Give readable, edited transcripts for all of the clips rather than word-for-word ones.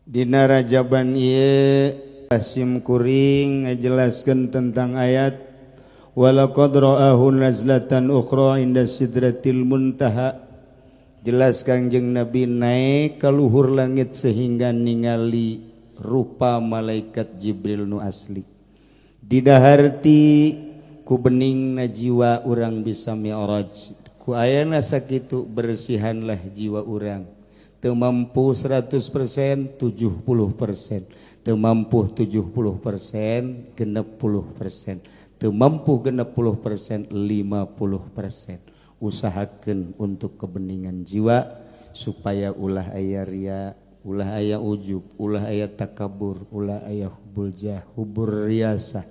Dina Rajaban ieu sim kuring ngajelaskeun tentang ayat walaqad ra'ahu nazlatan ukhra inda sidratil muntaha. Jelas Kangjeng Nabi naik ke luhur langit sehingga ningali rupa malaikat Jibril nu asli. Didaharti ku beningna jiwa urang bisa mi'raj. Ku ayana sakitu bersihanlah jiwa urang. Teu mampu 100%, 70%. Teu mampu 70%, 60%. Teu mampu 60%, 50%. Usahakeun untuk kebeningan jiwa supaya ulah aya ria, ulah aya ujub, ulah aya takabur, ulah aya hubul jah, hubur riasah,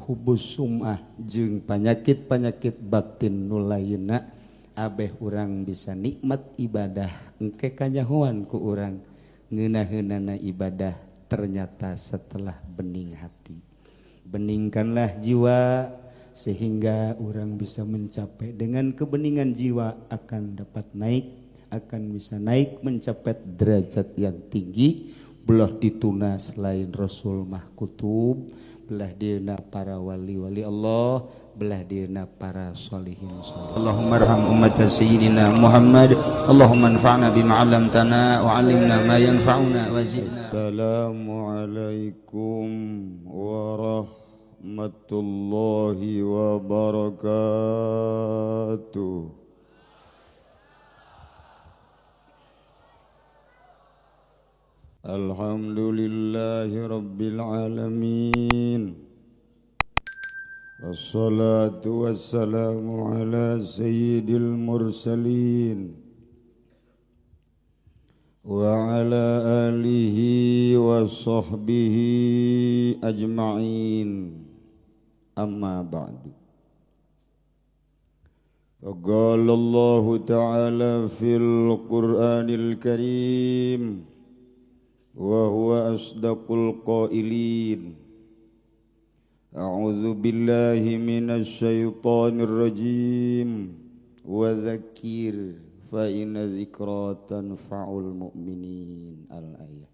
hubus sum'ah jeung penyakit-penyakit batin nu lainna. Abeh urang bisa nikmat ibadah engke kanyahoan ku urang ngeunaheunana ibadah ternyata setelah bening hati. Beningkanlah jiwa sehingga orang bisa mencapai dengan kebeningan jiwa akan dapat naik, akan bisa naik mencapai derajat yang tinggi. Belah dituna selain Rasul mah kutub, belah dina para wali-wali Allah, belah dina para sholihin. Allahumma arham ummat sayyidina Muhammad, Allahumma anfa'na bima 'allamtana wa 'allimna ma yanfa'una wa zidna. Assalamualaikum warahmatullahi wabarakatuh. Alhamdulillahi rabbil alamin. Wassalatu wassalamu ala sayyidil mursalin wa ala alihi wa sahbihi ajma'in. Amma ba'du. Qala Allahu ta'ala fil Qur'anil Karim wa huwa asdaqul qailin. A'udzu billahi minasy syaithanir rajim. Wa dzakir fa inna dzikra tanfa'ul mu'minin. Al-ayat.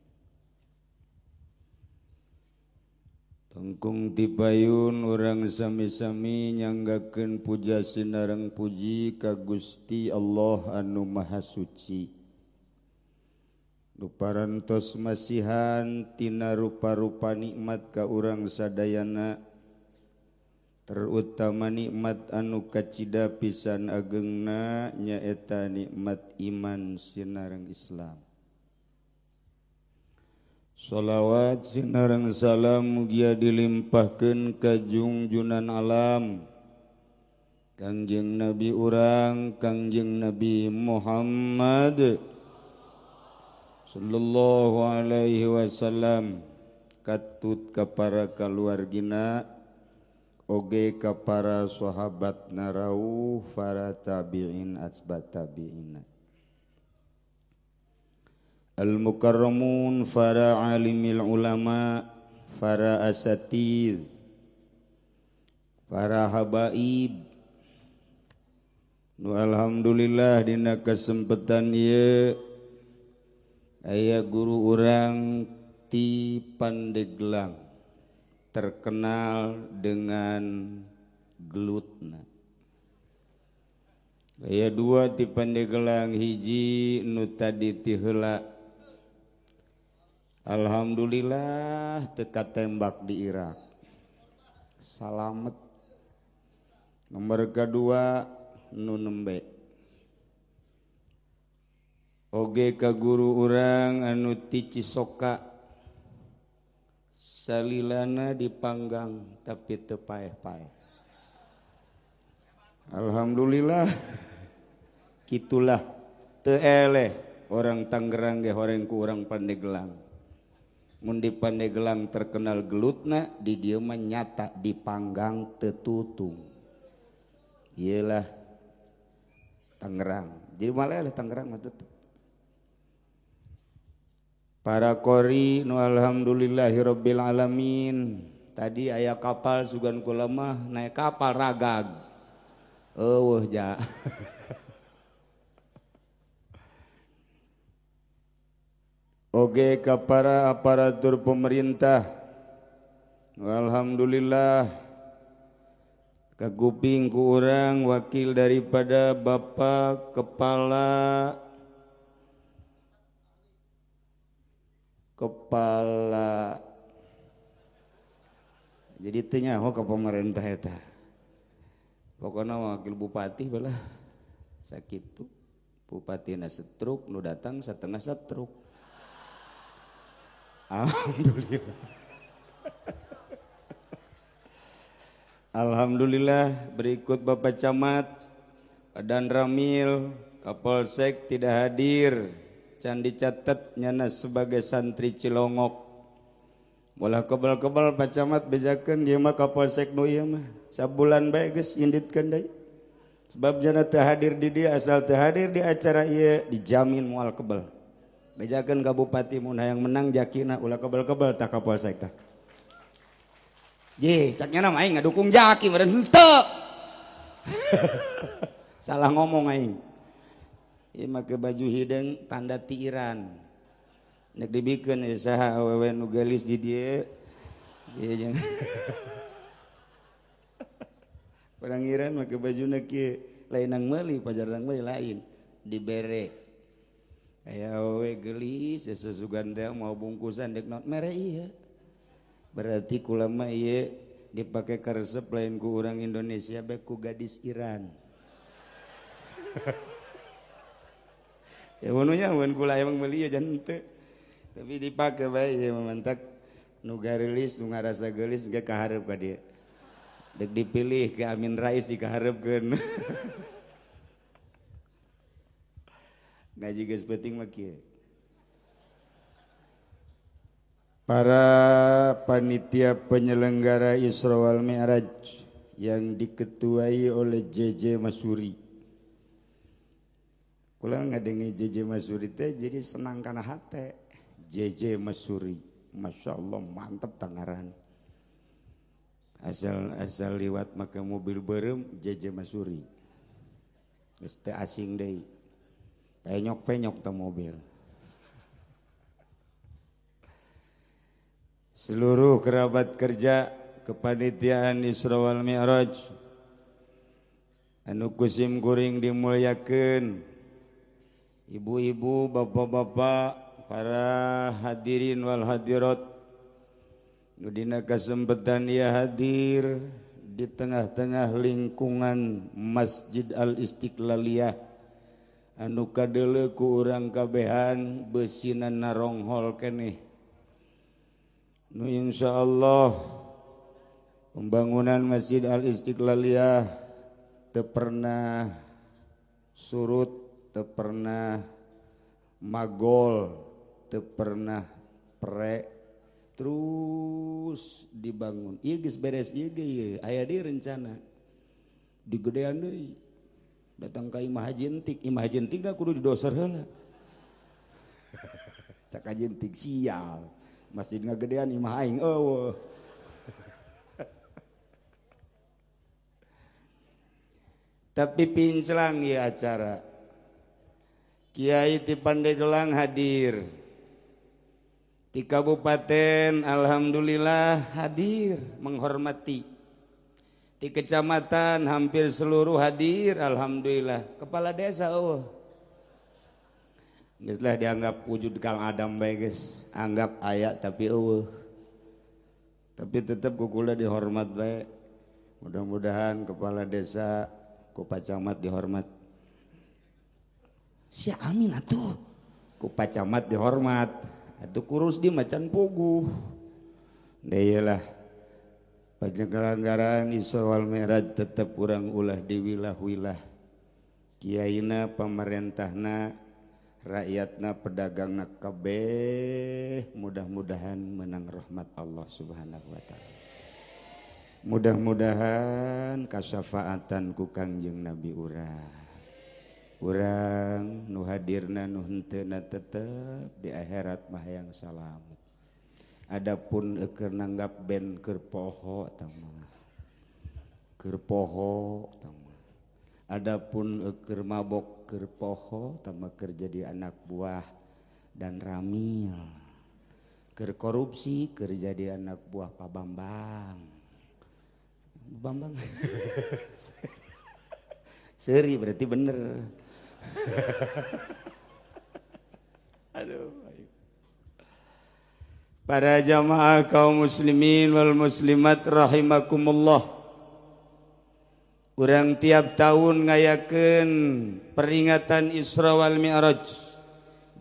Tengkung tipayun urang sami-sami nyanggakeun puja sinareng puji ka Gusti Allah anu Maha Suci. Nu parantos masihan tina rupa-rupa nikmat ka urang sadayana, terutama nikmat anu kacida pisan agengna nyaeta nikmat iman sinareng Islam. Sholawat sinareng salam mugia dilimpahkeun ka jungjunan alam Kangjeng Nabi urang Kangjeng Nabi Muhammad sallallahu alaihi wasallam, katut ka para kaluargina oge ka para sahabat narauh, para tabi'in atsbat tabi'ina, al mukarramun, para alimil ulama, para asatiz, para habaib. Nu alhamdulillah dina kesempatan ieu aya guru urang ti Pandeglang terkenal dengan gelutna. Aya dua ti Pandeglang, hiji nu tadi ti heula. Alhamdulillah teu katembak di Irak. Salamet. Nomor kedua nu nembe. Oge ka guru urang anu ti Cisoka salilana dipanggang tapi teu paeh-paeh. Alhamdulillah kitulah teu eleh orang Tangerang ge horeng ku urang Pandeglang. Mun di Pandeglang terkenal gelutna, di dieu mah nyata dipanggang teu tutung. Ieulah Tangerang. Jadi malah eleh Tangerang mah tetep. Para qori nu alhamdulillahirabbil alamin. Tadi aya kapal sugan kula mah naik kapal ragag. Eueuh ja. Oge ka para aparatur pemerintah. Alhamdulillah kaguping ku urang wakil daripada Bapak Kepala Kepala jadi teu nyaho ka pemerintah eta. Pokona wakil bupati balah sakitu. Bupatina setruk nu datang setengah setruk. Alhamdulillah. Alhamdulillah berikut Bapak Camat, Dan Ramil, Kapolsek tidak hadir. Can dicatat nyana sebagai santri Cilongok. Bolah kebal-kebal Pak Camat bejakeun ieu mah Kapolsek nu ieu mah. Sabulan bae geus inditkeun deui. Sebab jana teu hadir di dieu asal teu hadir di acara ieu dijamin moal kebal. Bejakeun ka bupati mun hayang menang jakina ulah kebal-kebal tah Kapolsek tah. Ye, cak nyana mah aing ngadukung jaki meureun henteu. Salah ngomong aing. Ieu make baju hideung tanda ti Iran. Nek dibikeun ieu saha awewe nu geulis di dieu. Ieu jeung orang Iran make bajuna kieu, lain nang meuli pajarang meuli lain dibere. Aya awewe geulis sesugan teh mau bungkusan dek not mere ieu. Berarti kulama ieu dipake karesep lain ku urang Indonesia bae ku gadis Iran. Ya wononya mun kula emang meuli ya jan henteu. Tapi dipake bae ieu mantak nu garelis nu ngarasa geulis ge kahareup ka dieu. Dek dipilih ke Amin Rais dikahareupkeun. Ngaji geus penting mah kieu. Para panitia penyelenggara Isra wal Mi'raj yang diketuai oleh JJ Masuri. Kula ngadengi JJ Masuri teh jadi senang kana hate. JJ Masuri, Masya Allah mantep tangaran. Asal liwat make mobil beureum JJ Masuri. Geus teu asing deui. Penyok-penyok teh mobil. Seluruh kerabat kerja kepanitiaan Isra wal Mi'raj anu kusim kuring dimuliakeun, ibu-ibu, bapak-bapak, para hadirin wal hadirat nu dina kasempetan ieu hadir di tengah-tengah lingkungan Masjid Al Istiqlaliyah anu kadeuleu ku urang kabehan beusina naronghol keneh. Nu insyaallah pembangunan Masjid Al Istiqlaliyah teu pernah surut, teu pernah magol, teu pernah pre, terus dibangun. Ieu geus beres ieu ge ieu aya deui rencana digedean deui. Datang ka Imah Haji Entik, Imah Haji Entik da kudu didoser heula. Cak Haji Entik sial. Masjid ngagedean imah aing eueuh. Tapi pinclang ieu acara. Kiai ti Pandeglang hadir. Di kabupaten alhamdulillah hadir menghormati. Di kecamatan hampir seluruh hadir alhamdulillah. Kepala desa eueuh. Geus lah dianggap wujud Kang Adam bae geus, anggap aya tapi eueuh. Tapi tetep ku kula dihormat bae. Mudah-mudahan kepala desa ku Pak Camat dihormat. Sia amin atuh. Ku Pak Camat dihormat. Atuh kurus di macan puguh. Deui lah. Penyelenggaraan Isra wal Mi'raj tetep urang ulah diwilah-wilah. Kiaina pamarentahna rakyatna pedagangna kabeh mudah-mudahan menang rahmat Allah Subhanahu wa taala. Mudah-mudahan kasyafaatan ku Kangjeng Nabi urang. Urang nu hadirna nu henteuna tetep di akhirat mah hayang salamet. Adapun keur nanggap ben keur poho tah mah. Keur poho tah mah. Adapun keur mabok keur poho tah mah keur jadi anak buah. Dan Ramil keur korupsi keur jadi anak buah Pak Bambang. Bambang. Seri berarti bener. Aduh. Para jamaah kaum muslimin wal muslimat rahimakumullah. Urang tiap tahun ngayakeun peringatan Isra wal Mi'raj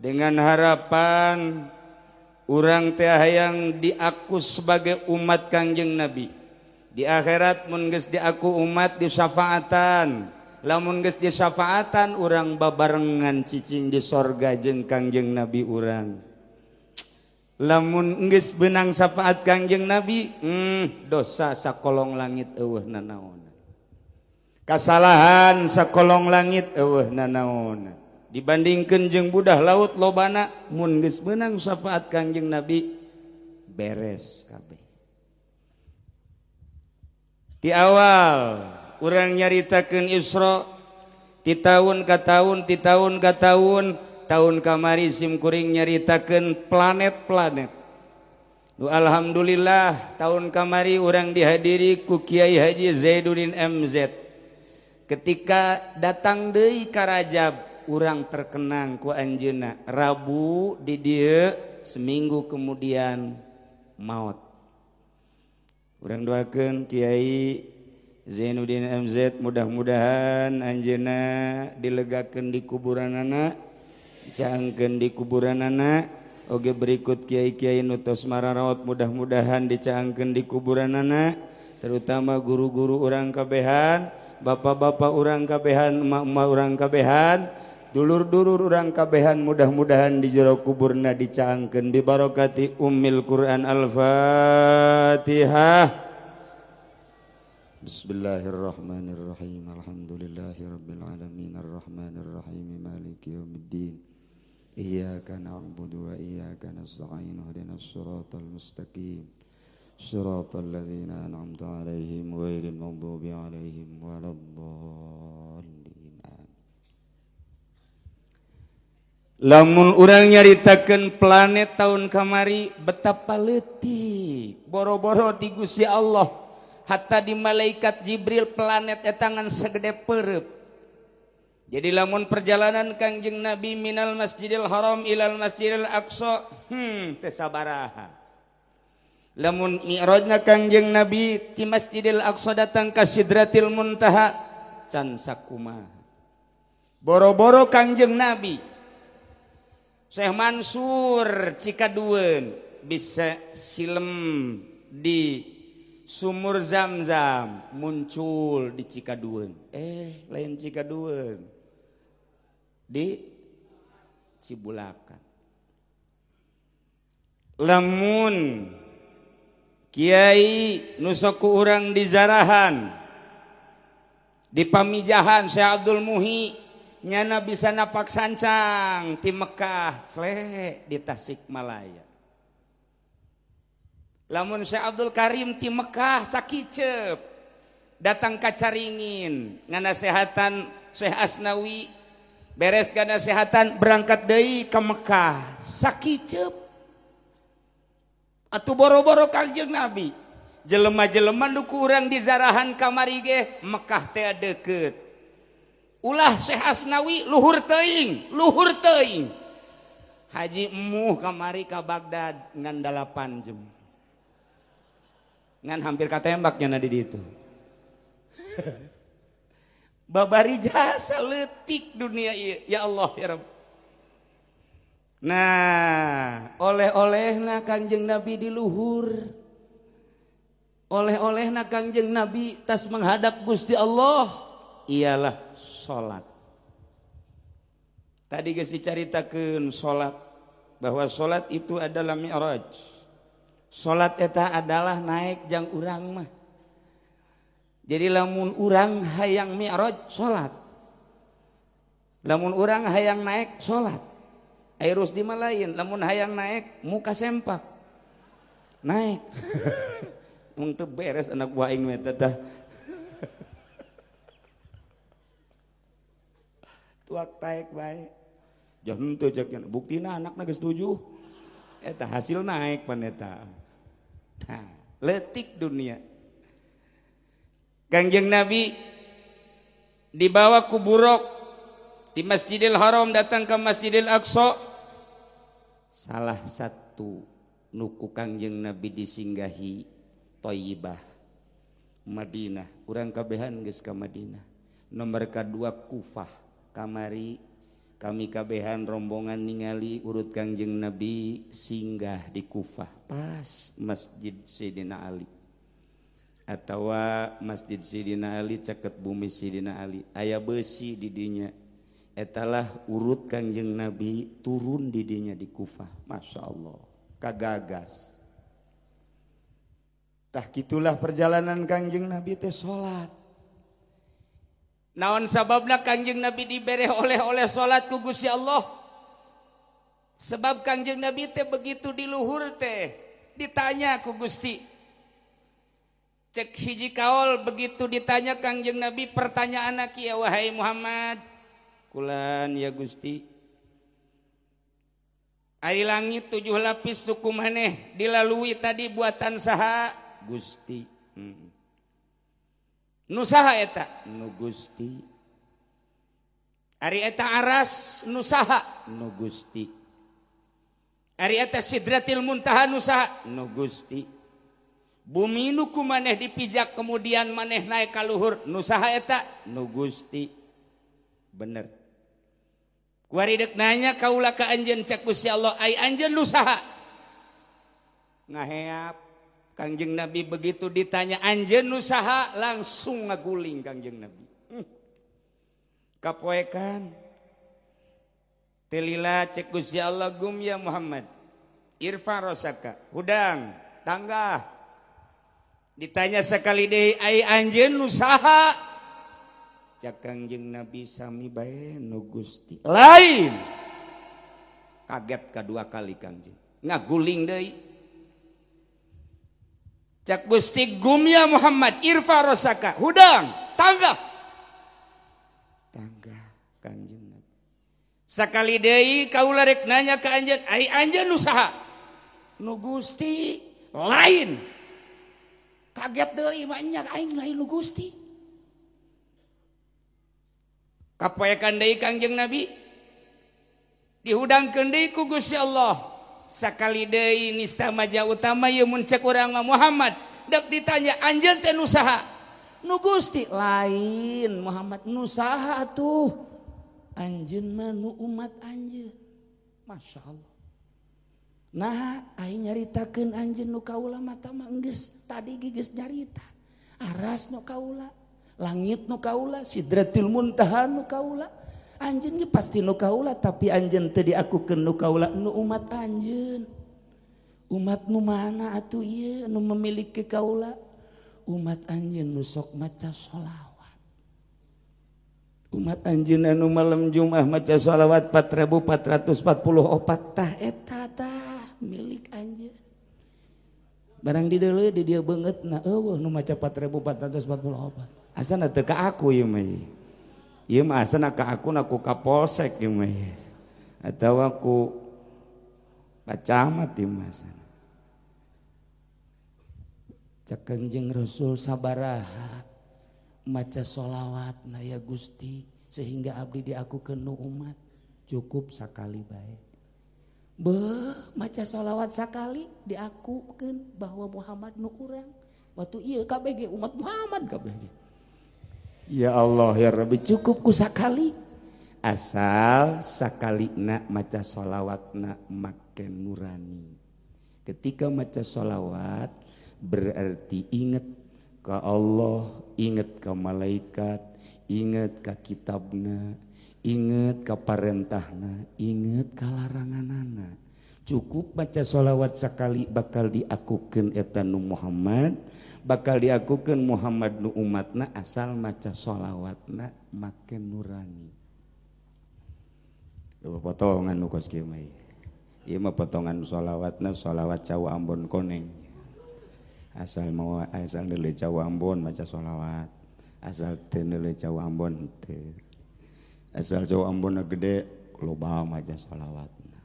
dengan harapan urang teh hayang diaku sebagai umat Kangjeng Nabi. Di akhirat mun geus diaku umat disyafaatan. Lamun geus disyafaatan urang babarengan cicing di sorga jeung Kangjeng Nabi urang. Lamun geus beunang syafaat Kangjeng Nabi, dosa sakolong langit eueuh nanaon. Kasalahan sakolong langit eueuh nanaon. Dibandingkeun jeung budah laut lobana, mun geus beunang syafaat Kangjeng Nabi beres kabeh. Di awal urang nyaritakeun Isra ti tahun ka tahun, ti tahun ka tahun. Tahun kamari sim kuring nyaritakeun planet-planet. Alhamdulillah tahun kamari urang dihadiri ku Kiai Haji Zainuddin MZ. Ketika datang deui ka Rajab urang terkenang ku anjeunna. Rabu di dieu, seminggu kemudian maut. Urang doakeun Kiai Zainuddin MZ mudah-mudahan anjeunna dilegakeun di kuburanana, dicaangkeun di kuburanana. Oge berikut kiai-kiai nu tos mararaot mudah-mudahan dicaangkeun di kuburanana, terutama guru-guru urang kabehan, bapak-bapak urang kabehan, emak-emak urang kabehan, dulur-dulur urang kabehan, mudah-mudahan di jero kuburna dicaangkeun bi barokati ummil Quran. Al-Fatihah. Bismillahirrahmanirrahim. Alhamdulillahirabbil alamin arrahmanirrahim maliki yaumiddin. Iyyaka na'budu wa iyyaka nasta'in ihdinas siratal mustaqim siratal ladzina an'amta 'alaihim ghairil maghdubi 'alaihim waladdallin. Lamun urang nyaritakeun planet tahun kamari betapa leutik boro-boro di Gusti Allah, hatta di malaikat Jibril planet eta ngan segede pereup. Jadi lamun perjalanan Kangjeng Nabi minal Masjidil Haram ilal Masjidil Aqsa, teu sabaraha. Lamun mi'rajna Kangjeng Nabi ti Masjidil Aqsa datang ka Sidratil Muntaha can sakumaha. Boro-boro Kangjeng Nabi Syekh Mansur Cikadueun bisa silem di sumur Zam-Zam muncul di Cikadueun. Lain Cikadueun, di Cibulakan. Lamun kiai nu sok ku urang di Zarahan, di Pamijahan Syekh Abdul Muhi nyana bisa napak sancang ti Mekah sle di Tasikmalaya. Lamun Syekh Abdul Karim ti Mekah sakicep datang ka Caringin nganasehatan Syekh Asnawi, beres nganasehatan berangkat deui ka Mekah sakicep. Atuh boro-boro Kangjeng Nabi, jelema-jelema nu ku urang di Zarahan kamari ge Mekah teh deukeut. Ulah Syekh Asnawi luhur teuing, luhur teuing. Haji emuh kamari ka Baghdad ngan 8 jam. Ngan hampir katembak nyana di ditu. Babari jasa leutik dunia ieu, ya Allah ya Rabb. Nah, oleh-olehna Kangjeng Nabi di luhur. Oleh-olehna Kangjeng Nabi tas menghadap Gusti Allah ialah salat. Tadi geus dicaritakeun salat, bahwa salat itu adalah mi'raj. Salat eta adalah naik jang urang mah. Jadi lamun urang hayang mi'raj salat. Lamun urang hayang naik salat. Ai Rusdi mah lain, lamun hayang naik muka sempak. Naik. Mun teu beres anak buah aing mah eta tah. Tuak taek bae. Jangan teu cek buktina anakna geus 7. Eta hasil naik pan eta. Nah, letik dunia. Kangjeng Nabi dibawa ku buruk di Masjidil Haram datang ke Masjidil Aqsa. Salah satu nuku Kangjeng Nabi disinggahi Thayyibah Madinah. Urang kabehan geus ka Madinah. Nomor kadua Kufah. Kamari kami kabehan rombongan ningali urut Kangjeng Nabi singgah di Kufah pas Masjid Sayyidina Ali atawa Masjid Sayyidina Ali caket bumi Sayyidina Ali aya besi di dinya etalah urut Kangjeng Nabi turun di dinya di Kufah. Masya Allah kagagas. Tah kitulah perjalanan Kangjeng Nabi teh salat. Naon sababna Kangjeng Nabi dibere oleh-oleh salat ku Gusti Allah? Sebab Kangjeng Nabi teh begitu di luhur teh ditanya ku Gusti. Cek hiji kaol begitu ditanya Kangjeng Nabi pertanyaan kieu, wahai Muhammad, kulan ya Gusti. Ari langit 7 lapis suku maneh dilalui tadi buatan saha? Gusti. Nu saha eta? Nu Gusti. Ari eta aras nu saha? Nu Gusti. Ari eta Sidratil Muntaha nu saha? Nu Gusti. Bumi nu ku maneh dipijak kemudian maneh naik ka luhur nu saha eta? Nu Gusti. Bener. Kuari dek nanya kaula ka anjeun cek Gusti Allah, ai anjeun nu saha? Ngaheap. Kangjeng Nabi begitu ditanya anjeun nu saha langsung ngaguling Kangjeng Nabi. Kapoekan. Telila cek Gusti Allah gum ya Muhammad. Irfa rosaka, hudang, tanggah. Ditanya sekali deui ai anjeun nu saha? Cek Kangjeng Nabi sami bae nu Gusti. Lain. Kaget kedua kali Kangjeng. Ngaguling deui. Cak Gusti gum ya Muhammad irfa rosaka hudang tangga tangga Kangjeng Nabi. Sakali deui kaula rek nanya ka anjeun ai anjeun nu saha? Nu Gusti. Lain. Kaget deui mah nya aing lain nu Gusti. Kapoekan deui Kangjeng Nabi dihudangkeun deui ku Gusti Allah. Sakali deui nista maja utama ieu mun cek urang mah Muhammad dek ditanya anjeun teh nu saha? Nu Gusti. Lain Muhammad nu saha atuh? Anjeun mah nu umat anjeun. Masya Allah. Nah aing nyaritakeun anjeun nu kaula mata mah geus tadi geus nyarita. Aras nu kaula, langit nu kaula, Sidratil Muntaha nu kaula. Anjeun ge pasti nu kaula tapi anjeun teu diakukeun nu kaula nu umat anjeun. Umat nu mana atuh ieu nu memiliki kaula? Umat anjeun nu sok maca sholawat. Umat anjeun anu malam Jumat maca sholawat 4444 tah eta tah milik anjeun. Barang dideuleu di dieu beungeutna eueuh nu maca 4444. Asana teu ka aku ieu mah. Ieu mah asana ka aku na ku kapolsek ieu mah. Atawa ku Pak Camat ieu mah asana. Cek Kangjeng Rasul sabaraha maca sholawat na ya Gusti sehingga abdi diakukeun nu umat cukup sakali bae. Beuh maca sholawat sakali diakukeun bahwa Muhammad nu urang. Waktu ieu KBG umat Muhammad KBG. Ya Allah ya Rabbi cukup ku sakali asal sakalina maca sholawatna make nurani. Ketika maca sholawat berarti inget ke Allah, inget ke malaikat, inget ke kitabna, inget ke parentahna, inget ke laranganana. Cukup baca sholawat sekali bakal diakukeun eta nu Muhammad, bakal diakukeun Muhammad nu umatna asal maca sholawatna make nurani. Tuh potongan nu kos kieu mah. Ieu mah potongan sholawatna sholawat cau Ambon koneng. Asal mau asal neuleuh cau Ambon maca sholawat, asal teu neuleuh cau Ambon teu. Asal cau Ambon gede loba maca sholawatna.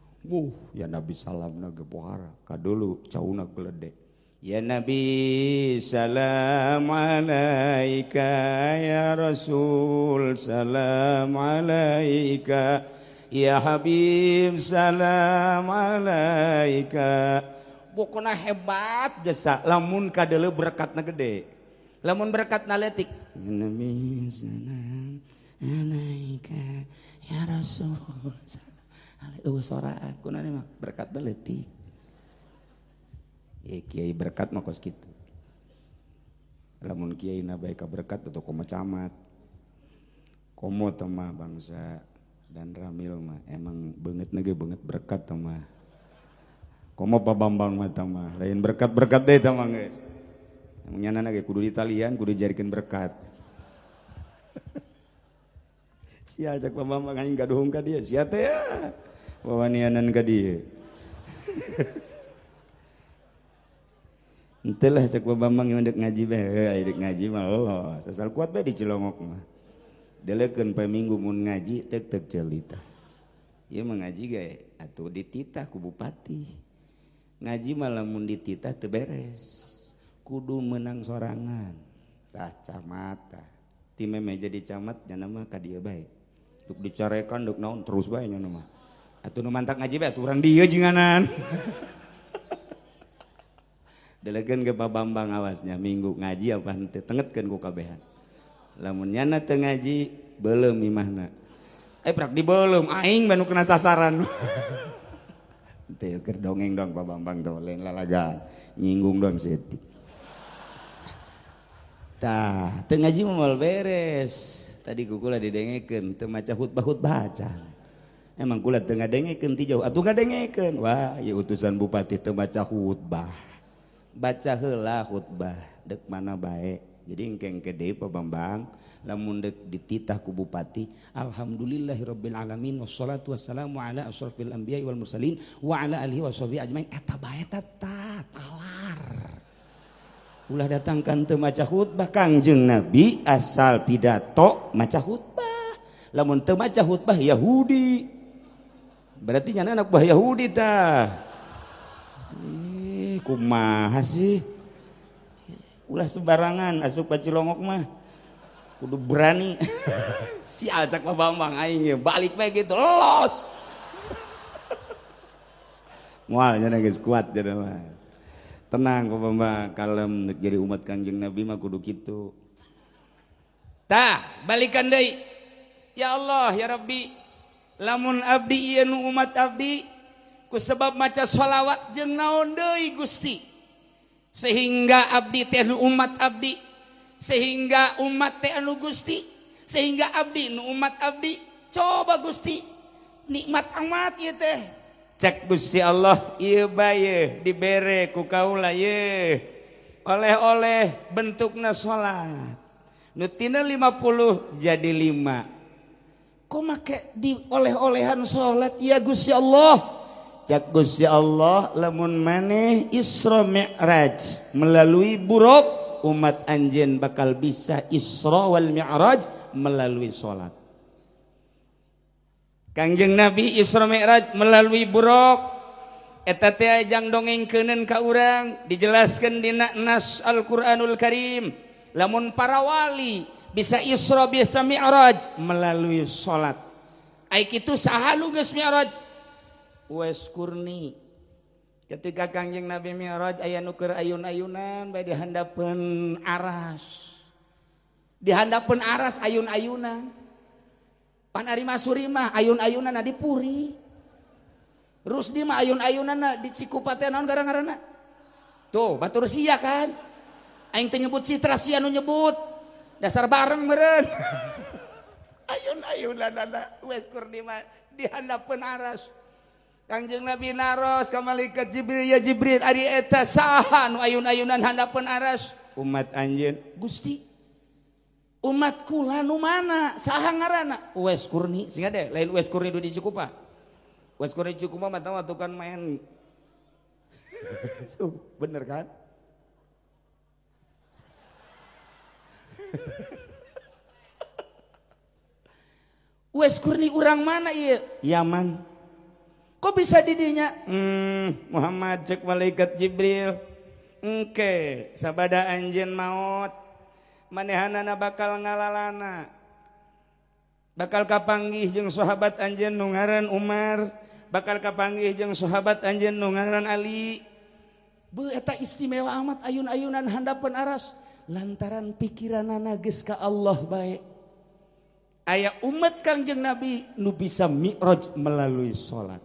Ya Nabi salamna ge pohara kadulu cauna geledek. Ya Nabi salam alaika ya Rasul salam alaika ya Habib salam alaika. Pokona hebat jasa lamun kadele berkatna gede. Lamun berkatna leutik. Ya Nabi salam alaika ya Rasul salam. Eueuh soraan kuna mah berkat leutik. Ya kiai berkat mah kos kitu. Lamun kiai na bae ka berkat atau komo camat. Komo teh mah bangsa dan Ramil mah emang beungeut ge beungeut berkat teh mah. Komo Pak Bambang mah teh mah lain berkat-berkat deui teh mah geus. Emang nyanana ge kudu ditalian, kudu dijadikeun berkat. Sial cak Pak Bambang aing gaduhung ka dieu, sia teh ya. Wawanianan ka dieu. Henteu lah cek Pak Bambang yang dek ngaji bae, dek ngaji mah Allah, sasal kuat bae di Cilongok mah. Delekeun poe Minggu mun ngaji tek-tek celita. Ieu mah ngaji ge atuh dititah ku bupati. Ngaji mah lamun dititah teu beres. Kudu menang sorangan. Tah camat tah. Ti meme jadi camat nya mah ka dieu bae. Duk dicarekan duk naon terus bae nya mah. Atuh nu mantak ngaji bae atuh urang dieu jinganan. Delegeun ke Pak Bambang awasnya minggu ngaji apa henteu tengetkeun ku kabehan. Lamun nyana teu ngaji beuleum imahna. Prak dibeuleum aing banu kena sasaran. Teu keur dongeng dong Pak Bambang teh lain lalaga nyinggung dong seeutik. Tah teu ngaji mah moal beres. Tadi ku kula didengekeun teu maca khutbah-khutbah acan. Emang kula teu ngadengekeun ti jauh atuh ngadengekeun. Wah, ieu utusan bupati teu maca khutbah. Baca heula khutbah dek mana bae. Jadi engke deui Pak Bambang lamun dek dititah ku bupati alhamdulillahirabbil alamin wassalatu wassalamu ala asyrafil anbiya'i wal mursalin wa ala alihi washabihi ajmain eta bae ta talar. Ulah datangkan teu maca khutbah Kangjeng Nabi asal pidato maca khutbah. Lamun teu maca khutbah Yahudi. Berarti nyana anak buah Yahudi tah. Kumaha sih? Ulah sembarangan asup ka Cilongok mah. Kudu berani. Sial cak Pak Bambang aing ge balik bae gitu los. Moal nya geus kuat jadi mah. Tenang Pak Bambang, kalem jadi umat Kangjeng Nabi mah kudu kitu. Tah, balikan deui. Ya Allah, ya Rabbi. Lamun abdi ieu nu umat abdi ku sebab maca sholawat jeung naon deui Gusti sehingga abdi teh nu umat abdi sehingga umat teh anu Gusti sehingga abdi nu umat abdi coba Gusti nikmat amat ieu teh cek Gusti Allah ieu bae dibere ku kaula ye oleh-oleh bentukna salat nu tina 50 jadi 5 kok make di oleh-olehan salat ya Gusti Allah. Cak Gusti Allah lamun maneh Isra Mi'raj melalui buruk umat anjeun bakal bisa Isra wal Mi'raj melalui salat. Kangjeng Nabi Isra Mi'raj melalui buruk eta teh jang dongengkeuneun ka urang dijelaskeun dina nas Al-Qur'anul Karim lamun para wali bisa Isra bisa Mi'raj melalui salat. Ai kitu saha nu geus Mi'raj? Uwais Qurni. Ketika Kangjeng Nabi Mi'raj aya nu keur ayun-ayunan bae di handapeun aras. Di handapeun aras ayun-ayunan. Pan ari Masuri mah ayun-ayunan di Puri. Rusdi mah ayun-ayunan di Cikupa teh naon gara-garana? Tuh, batur sia kan. Aing teh nyebut Citra sia nu nyebut. Dasar bareng meureun. Ayun-ayunan Uwais Qurni mah di handapeun aras. Kangjeng Nabi naros ka malaikat Jibril, ya Jibril ari eta saha nu ayun-ayunan handapeun aras? Umat anjeun. Gusti, umat kula nu mana? Saha ngaranna? Uwais Qurni. Sing ade lain Uwais Qurni di Cikupa. Uwais Qurni Cikupa mah tahu kan main. Bener kan? Uwais Qarni urang mana ieu? Yaman. Kok bisa didinya? Muhammad cek malaikat Jibril. Engke sabada anjeun maot manehanana bakal ngalalana. Bakal kapanggih jeung sahabat anjeun nu ngaran Umar, bakal kapanggih jeung sahabat anjeun nu ngaran Ali. Beuh eta istimewa amat ayun-ayunan handapeun aras lantaran pikiranana geus ka Allah bae. Aya umat Kangjeng Nabi nu bisa mi'raj melalui salat.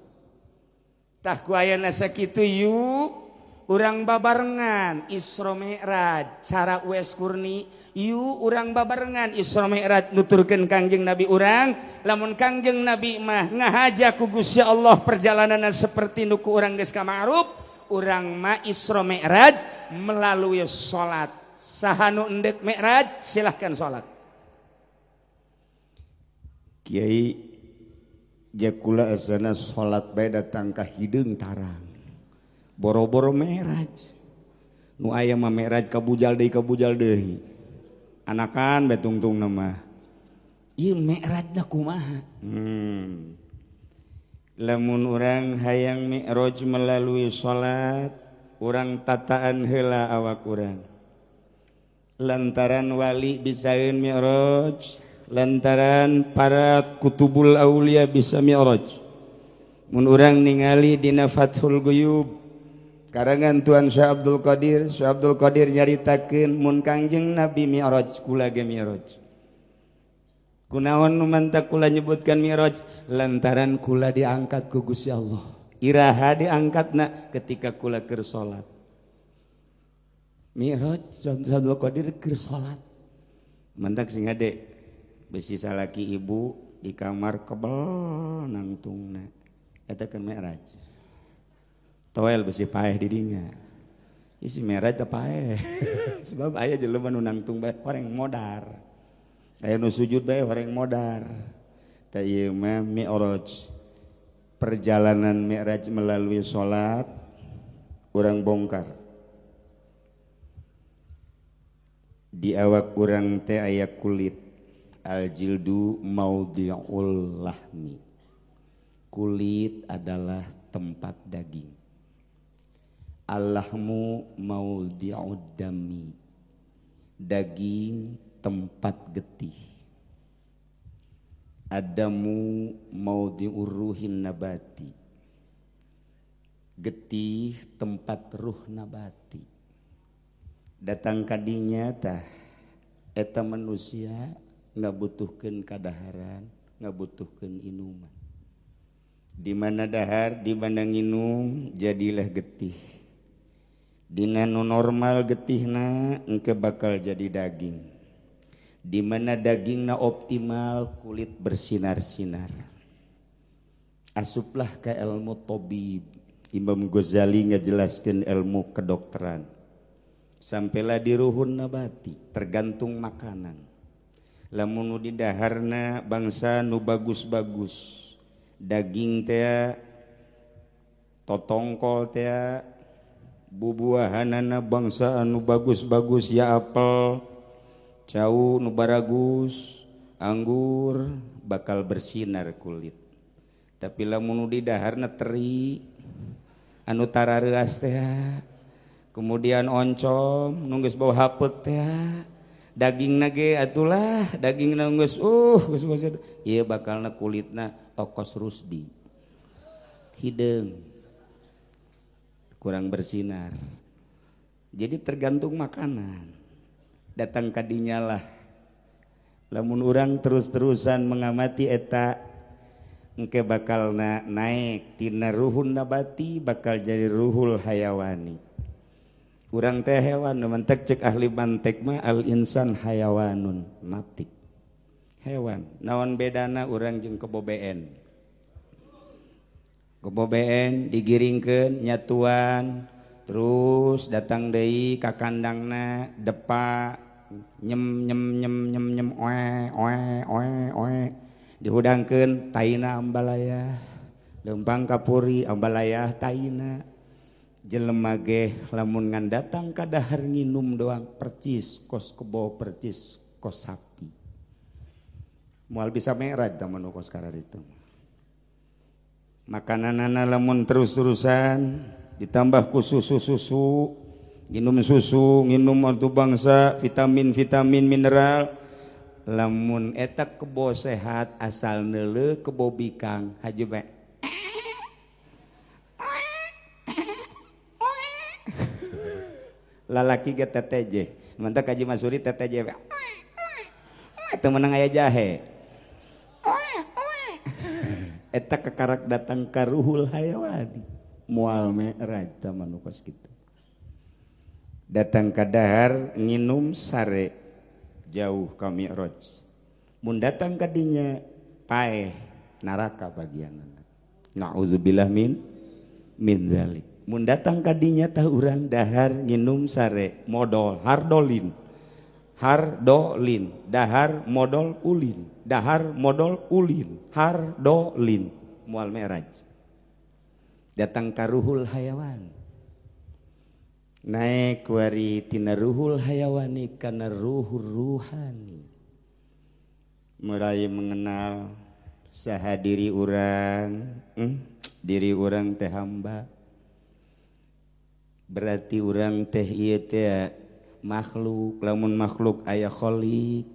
Tah ku ayana sakitu yuk urang babarengan Isra Mi'raj cara Uwais Qarni yuk urang babarengan Isra Mi'raj nuturkeun Kangjeng Nabi urang lamun Kangjeng Nabi mah ngahaja ku Gusti Allah perjalananna seperti nu ku urang geus ka ma'ruf urang mah Isra Mi'raj melalui salat. Saha nu endek Mi'raj silahkan salat. Kiai jakula asana salat bae datang ka hideung tarang. Boro-boro Mi'raj. Nu aya mah Mi'raj ka bujal deui. Anakan bae tungtungna mah. Ieu Mi'rajna kumaha? Lamun urang hayang Mi'raj melalui salat, urang tataan heula awak urang. Lantaran wali bisaeun Mi'raj, lantaran para kutubul aulia bisa Mi'raj. Mun urang ningali dina Fathul Guyub karangan Tuan Syekh Abdul Qadir, Syekh Abdul Qadir nyaritakeun mun Kangjeng Nabi Mi'raj kula ge Mi'raj. Kunaon nu mantak kula nyebutkan Mi'raj? Lantaran kula diangkat ku Gusti Allah. Iraha diangkatna ketika kula keur salat. Mi'raj Syekh Abdul Qadir keur salat. Mantak sing hade besi salaki ibu di kamar kebel nangtungna. Eta kan Mi'raj. Toel besi paeh di dinya. Isi Mi'raj teh paeh. Sebab aya jelema nu nangtung bae horeng modar. Aya nu sujud bae horeng modar. Tah ieu mah Mi'raj. Perjalanan Mi'raj melalui salat urang bongkar. Di awak urang teh aya kulit. Al-jildu maudhi'ul lahmi. Kulit adalah tempat daging. Al-lahmu maudhi'ud dami. Daging tempat getih. Adamu maudhi'ur ruhin nabati. Getih tempat ruh nabati. Datang kadinya tah eta manusia ngabutuhkeun kadaharan, ngabutuhkeun inuman. Di mana dahar, di mana nginum, jadilah getih. Dina nu normal getihna engke bakal jadi daging. Di mana dagingna optimal, kulit bersinar-sinar. Asuplah ke ilmu tabib. Imam Ghazali ngajelaskeun ilmu kedokteran. Sampailah di ruhun nabati, tergantung makanan. Lamun nu didaharna bangsa nu bagus-bagus, daging teh, totongkol teh, bubuahanana bangsa anu bagus-bagus ya apel, cau nu baragus, anggur bakal bersinar kulit. Tapi lamun nu didaharna teri, anu tarareuas teh, kemudian oncom nu geus bau hapeut teh, dagingna ge atulah dagingna geus geus geus ieu bakalna kulitna okos rusdi hideung kurang bersinar. Jadi tergantung makanan. Datang kadinya lah lamun urang terus-terusan mengamati eta engke bakalna naik tina ruhun nabati bakal jadi ruhul hayawani. Urang teh hewan, mantek cek ahli mantek mah al insan hayawanun natik. Hewan, naon bedana urang jeung kebo BN. Kebo BN digiringkeun nyatuan, terus datang deui ka kandangna depa nyem nyem nyem nyem nyem oe oe oe oe dihudangkeun taina ambalaya, leumpang kapuri ambalaya taina. Jelema ge lamun ngan datang ka dahar nginum doang percis kos kebo percis kos sapi. Moal bisa mi'raj tah mun kos kararitu. Makananana lamun terus-terusan ditambah ku susu-susu, nginum susu, nginum atuh bangsa vitamin-vitamin mineral. Lamun eta kebo sehat asal neuleuh kebo bikang haji bae. Lalaki ge teteje, mantak Haji Masuri teteje. Teu meunang aya jahe. Eta kekarak datang ka ruhul hayawani. Moal mi'raj tah manu kos kitu. Datang ka dahar nginum sare jauh ka mi'raj. Mun datang ka dinya paeh neraka bagianana. Nauzubillah min zalik. Mun datang ka dinya tah urang dahar nginum sare modol hardolin. Hardolin, dahar modol ulin, dahar modol ulin, hardolin, moal mi'raj. Datang ka ruhul hayawan. Naik wari tina ruhul hayawani kana ruhur ruhani. Mulai mengenal saha diri urang, diri urang teh hamba. Berarti urang teh ieu teh makhluk, lamun makhluk aya khalik,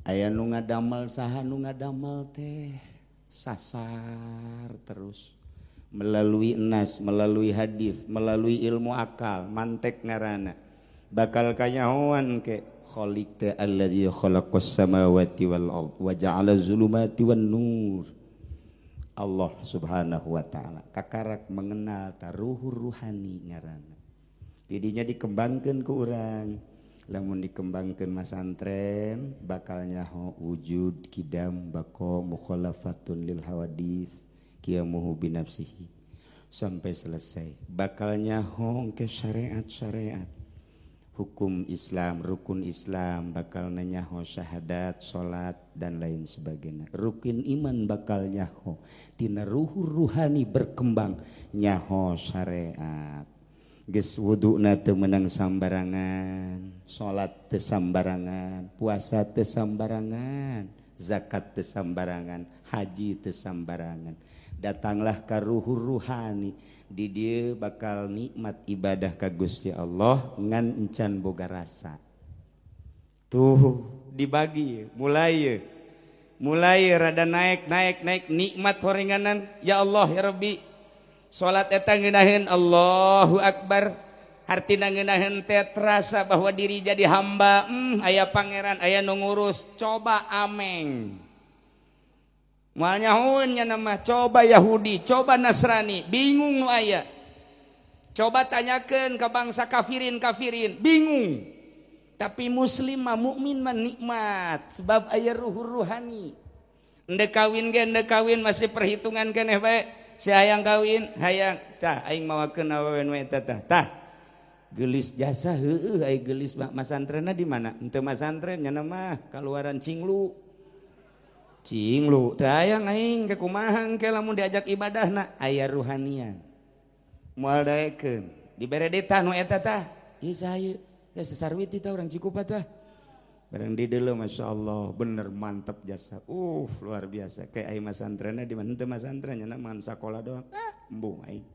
aya nu ngadamel, saha nu ngadamel teh sasar terus melalui nas, melalui hadis, melalui ilmu akal, mantek ngaranna. Bakal kanyahoan ke khalik teh alladzi khalaqas samawati wal ard wa ja'ala zulumati wan nur. Allah Subhanahu wa taala kakarak mengenal taruhur ruhani ngaranna. Tidinya dikembangkeun ku urang. Lamun dikembangkeun masantren bakal nyaho wujud kidam bako mukhalafatun lil hawadis qiyamuhu binafsihi sampai selesai. Bakal nyaho ke syariat-syariat hukum Islam, rukun Islam, bakal nyaho syahadat, salat dan lain sebagainya. Rukun iman bakal nyaho tina ruhur ruhani berkembang nyaho syariat. Geus wuduna teu meunang sambarangan, salat teu sambarangan, puasa teu sambarangan, zakat teu sambarangan, haji teu sambarangan. Datanglah ka ruhur ruhani, di dieu bakal nikmat ibadah ka Gusti Allah ngan encan boga rasa. Tuh dibagi mulai mulai rada naik naik naik nikmat horenganan ya Allah ya Rabbi. Salat eta ngeunaheun Allahu Akbar, hartina ngeunaheun teh terasa bahwa diri jadi hamba, aya pangeran, aya nu ngurus, coba ameng. Moal nyahoeun nya mah, coba Yahudi, coba Nasrani, bingung nu aya. Coba tanyakeun ka bangsa kafirin-kafirin, bingung. Tapi muslim mah mukmin mah nikmat sebab aya ruhur ruhani. Endek kawin ge endek kawin masih perhitungan keneh bae. Si hayang kawin, hayang tah aing mawakeun awewe nu eta tah. Tah. Geulis jasa heueuh ai geulis mah masantrenna di mana? Henteu masantren nya mah kaluaran Cinglu. Cinglu teu hayang aing ke kumaha engke lamun diajak ibadahna aya ruhanian. Moal daekeun. Dibere ditah nu eta tah. Ieu saha ieu? Teh sesarwiti tah urang Cikupa tah. Barang di deuleu Masya Allah bener mantep jasa. Luar biasa. Kayak aing masantrenna di mana teu masantren nya mah sakola doang. Embung aing.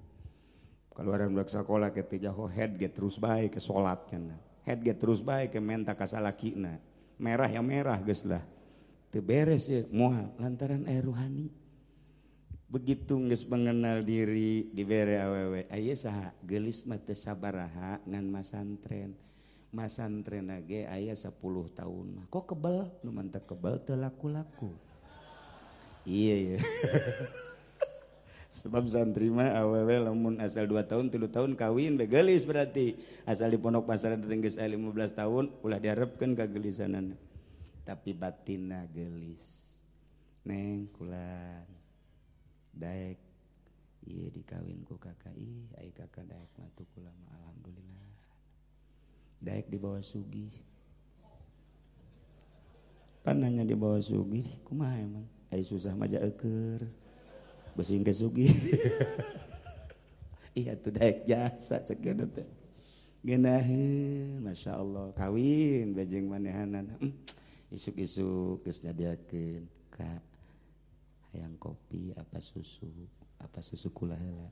Kaluaran budak sakola ke teh jaho head ge terus bae ke salat cenah. Head ge terus bae ke menta ka salakina. Merah ya merah geus lah. Teu beres ye moal lantaran aya ruhani. Begitu geus mengenal diri dibere awewe. Aya saha geulis mah teu sabaraha ngan masantren. Masantren ge aya 10 tahun mah. Kok kebel? Nu mantep kebel teu laku-laku. Iya ya. Sebab santri mah awewe lamun asal 2 tahun 3 tahun kawin be geulis berarti. Asal di pondok pasar dateng geus aya 15 tahun ulah diharepkeun kageulisanana. Tapi batinna geulis. Neng kulan daek ieu dikawin ku kakak ih ai kakak daek mah tuh kula mah alhamdulillah. Daek di bawah sugih. Pan nanya di bawah sugih kumaha emang? Ai susah mah jaeukeun. Besing ke sugih. Iya tuh daek jasa cek geuna teh. Geunaheun masyaallah kawin bejeng manehanan. Isuk-isuk geus nyadiakeun ka hayang kopi apa susu kula heula.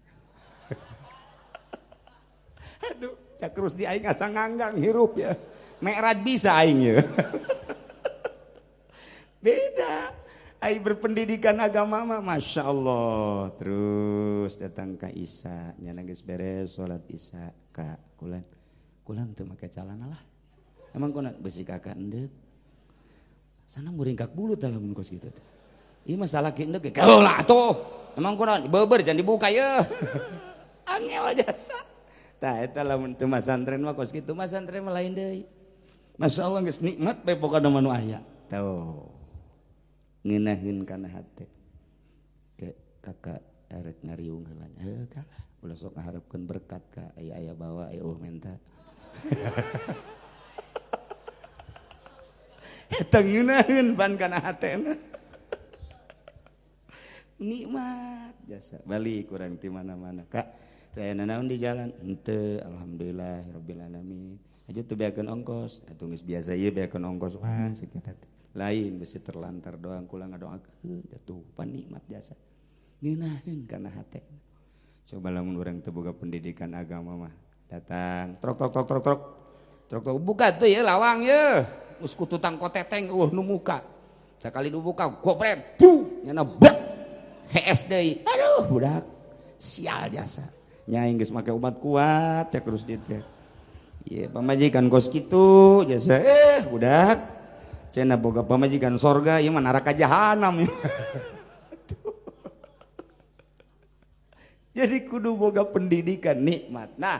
Aduh, cak Rusdi aing asa nganggang hirup ya. Mi'raj bisa aing ya. Beda. Aing berpendidikan agama mah Masya Allah. Terus datang ka Isya, nyana geus beres salat Isya ka kulan. Kulan teu make calana lah. Emang kuna besi kakak endek. Sana muringkak bulu dalam kos gitu. Ieu mah salaki endek ge lah atuh. Emang kuna beber jangan dibuka ya. Angel jasa. Tah eta lamun teu masantren mah kos kitu, masantren mah lain deui. Masya Allah geus nikmat bae pokona mah nu aya. Tuh. Ngeunaheun kana hate. Ke kakak erek ngariung heula nya. Heuh kalah. Ulah sok ngaharepkeun berkat ka aya-aya bawa aya eueuh menta. Eta ngeunaheun pan kana hatena. Nikmat jasa. Balik kurang ti mana-mana kak. Saya nanaon di jalan henteu alhamdulillah rabbil alamin. Aja teu beakeun ongkos, atuh geus biasa ieu beakeun ongkos mah sakitu. Lain besi terlantar doang kula ngadoakeun atuh pan nikmat jasa. Ngeunaheun kana hate. Coba lamun urang teu boga pendidikan agama mah datang trok trok trok trok trok. Trok trok buka tuh ya lawang ye. Geus kututang koteteng eueuh nu muka. Sakali nu buka goprek bu nyana bak. Hees deui. Aduh budak sial jasa. Nyaing geus make obat kuat cek Rusdi teh. Ieu pamajikan kos kitu jasa budak. Cenah boga pamajikan sorga ieu mah neraka jahanam. Jadi kudu boga pendidikan nikmat. Nah,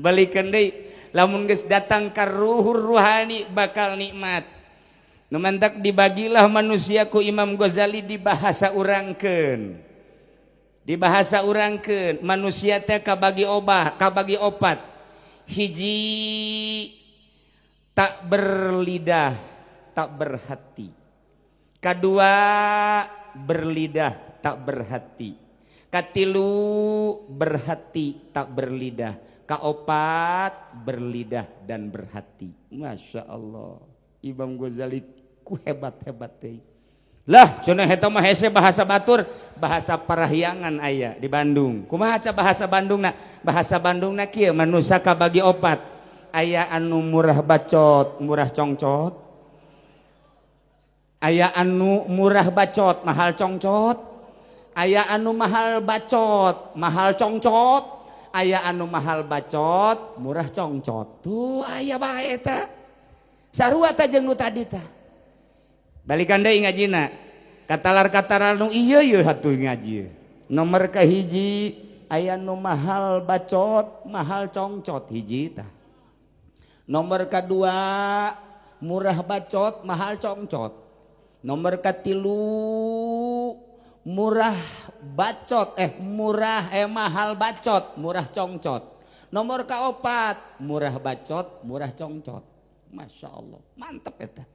balikeun deui lamun geus datang ka ruhur ruhani bakal nikmat. Nu mantak dibagilah manusia ku Imam Ghazali di bahasa urangkeun. Di bahasa urangkeun manusia teh kabagi obah, kabagi opat. Hiji tak berlidah, tak berhati. Kedua berlidah, tak berhati. Katilu berhati, tak berlidah. Kaopat berlidah dan berhati. Masya Allah, Imam Ghazali ku hebat-hebat teh. Lah, cenah eta mah hese bahasa batur, bahasa Parahyangan aya di Bandung. Kumaha ca bahasa Bandungna? Bahasa Bandungna kieu manusia kabagi opat. Aya anu murah bacot, murah congcot. Aya anu murah bacot, mahal congcot. Aya anu mahal bacot, mahal congcot. Aya anu mahal bacot, murah congcot. Tuh aya bae eta. Sarua ta jeung nu tadi tah. Balikan deui ngajina. Katalar-katalar nu ieu ieu hatuh ngaji. Nomor kahiji aya nu mahal bacot, mahal congcot hiji tah. Nomor kadua murah bacot, mahal congcot. Nomor katilu murah bacot, murah mahal bacot, murah congcot. Nomor kaopat murah bacot, murah congcot. Masya Allah, mantep eta.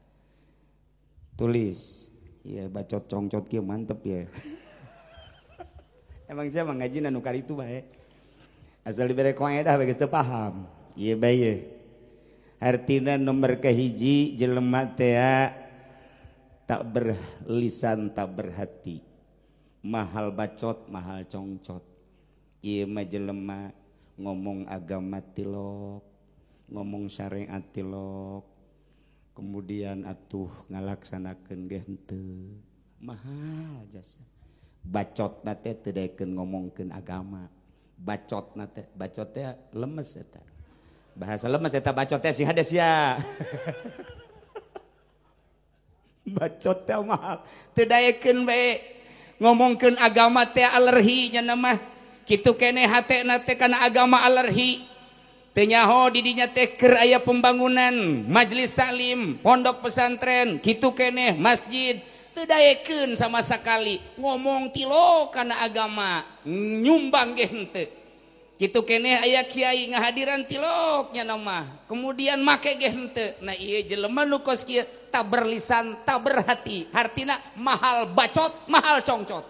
Tulis, ya bacot congcot kieu mantep ya. Emang siapa ngaji nu karitu bae. Asal dibere kaedah bae geus teu paham. Ieu bae ye. Artina nomor kahiji jelema teh tak berlisan tak berhati. Mahal bacot, mahal congcot. Ieu mah jelema ngomong agama tilok, ngomong syariat tilok. Kemudian atuh ngalaksanakeun ge henteu. Mahal jasa. Bacotna teh teu daekeun ngomongkeun agama. Bacotna teh, bacot teh lemes eta. Bahasa lemes eta bacot teh sing hades ya. Bacot teh mahal. Teu daekeun bae ngomongkeun agama teh alergi nya mah. Kitu keneh hatena teh kana agama alergi. Teu nyaho di dinya teh keur aya pembangunan majelis taklim, pondok pesantren, kitu keneh masjid, teu daekeun sama sakali ngomong tilo kana agama, nyumbang ge henteu. Kitu keneh aya kiai ngahadiran tilok nya mah, kemudian make ge henteu. Nah ieu jelema nu kos kieu tak berlisan, tak berhati, hartina mahal bacot, mahal congcot.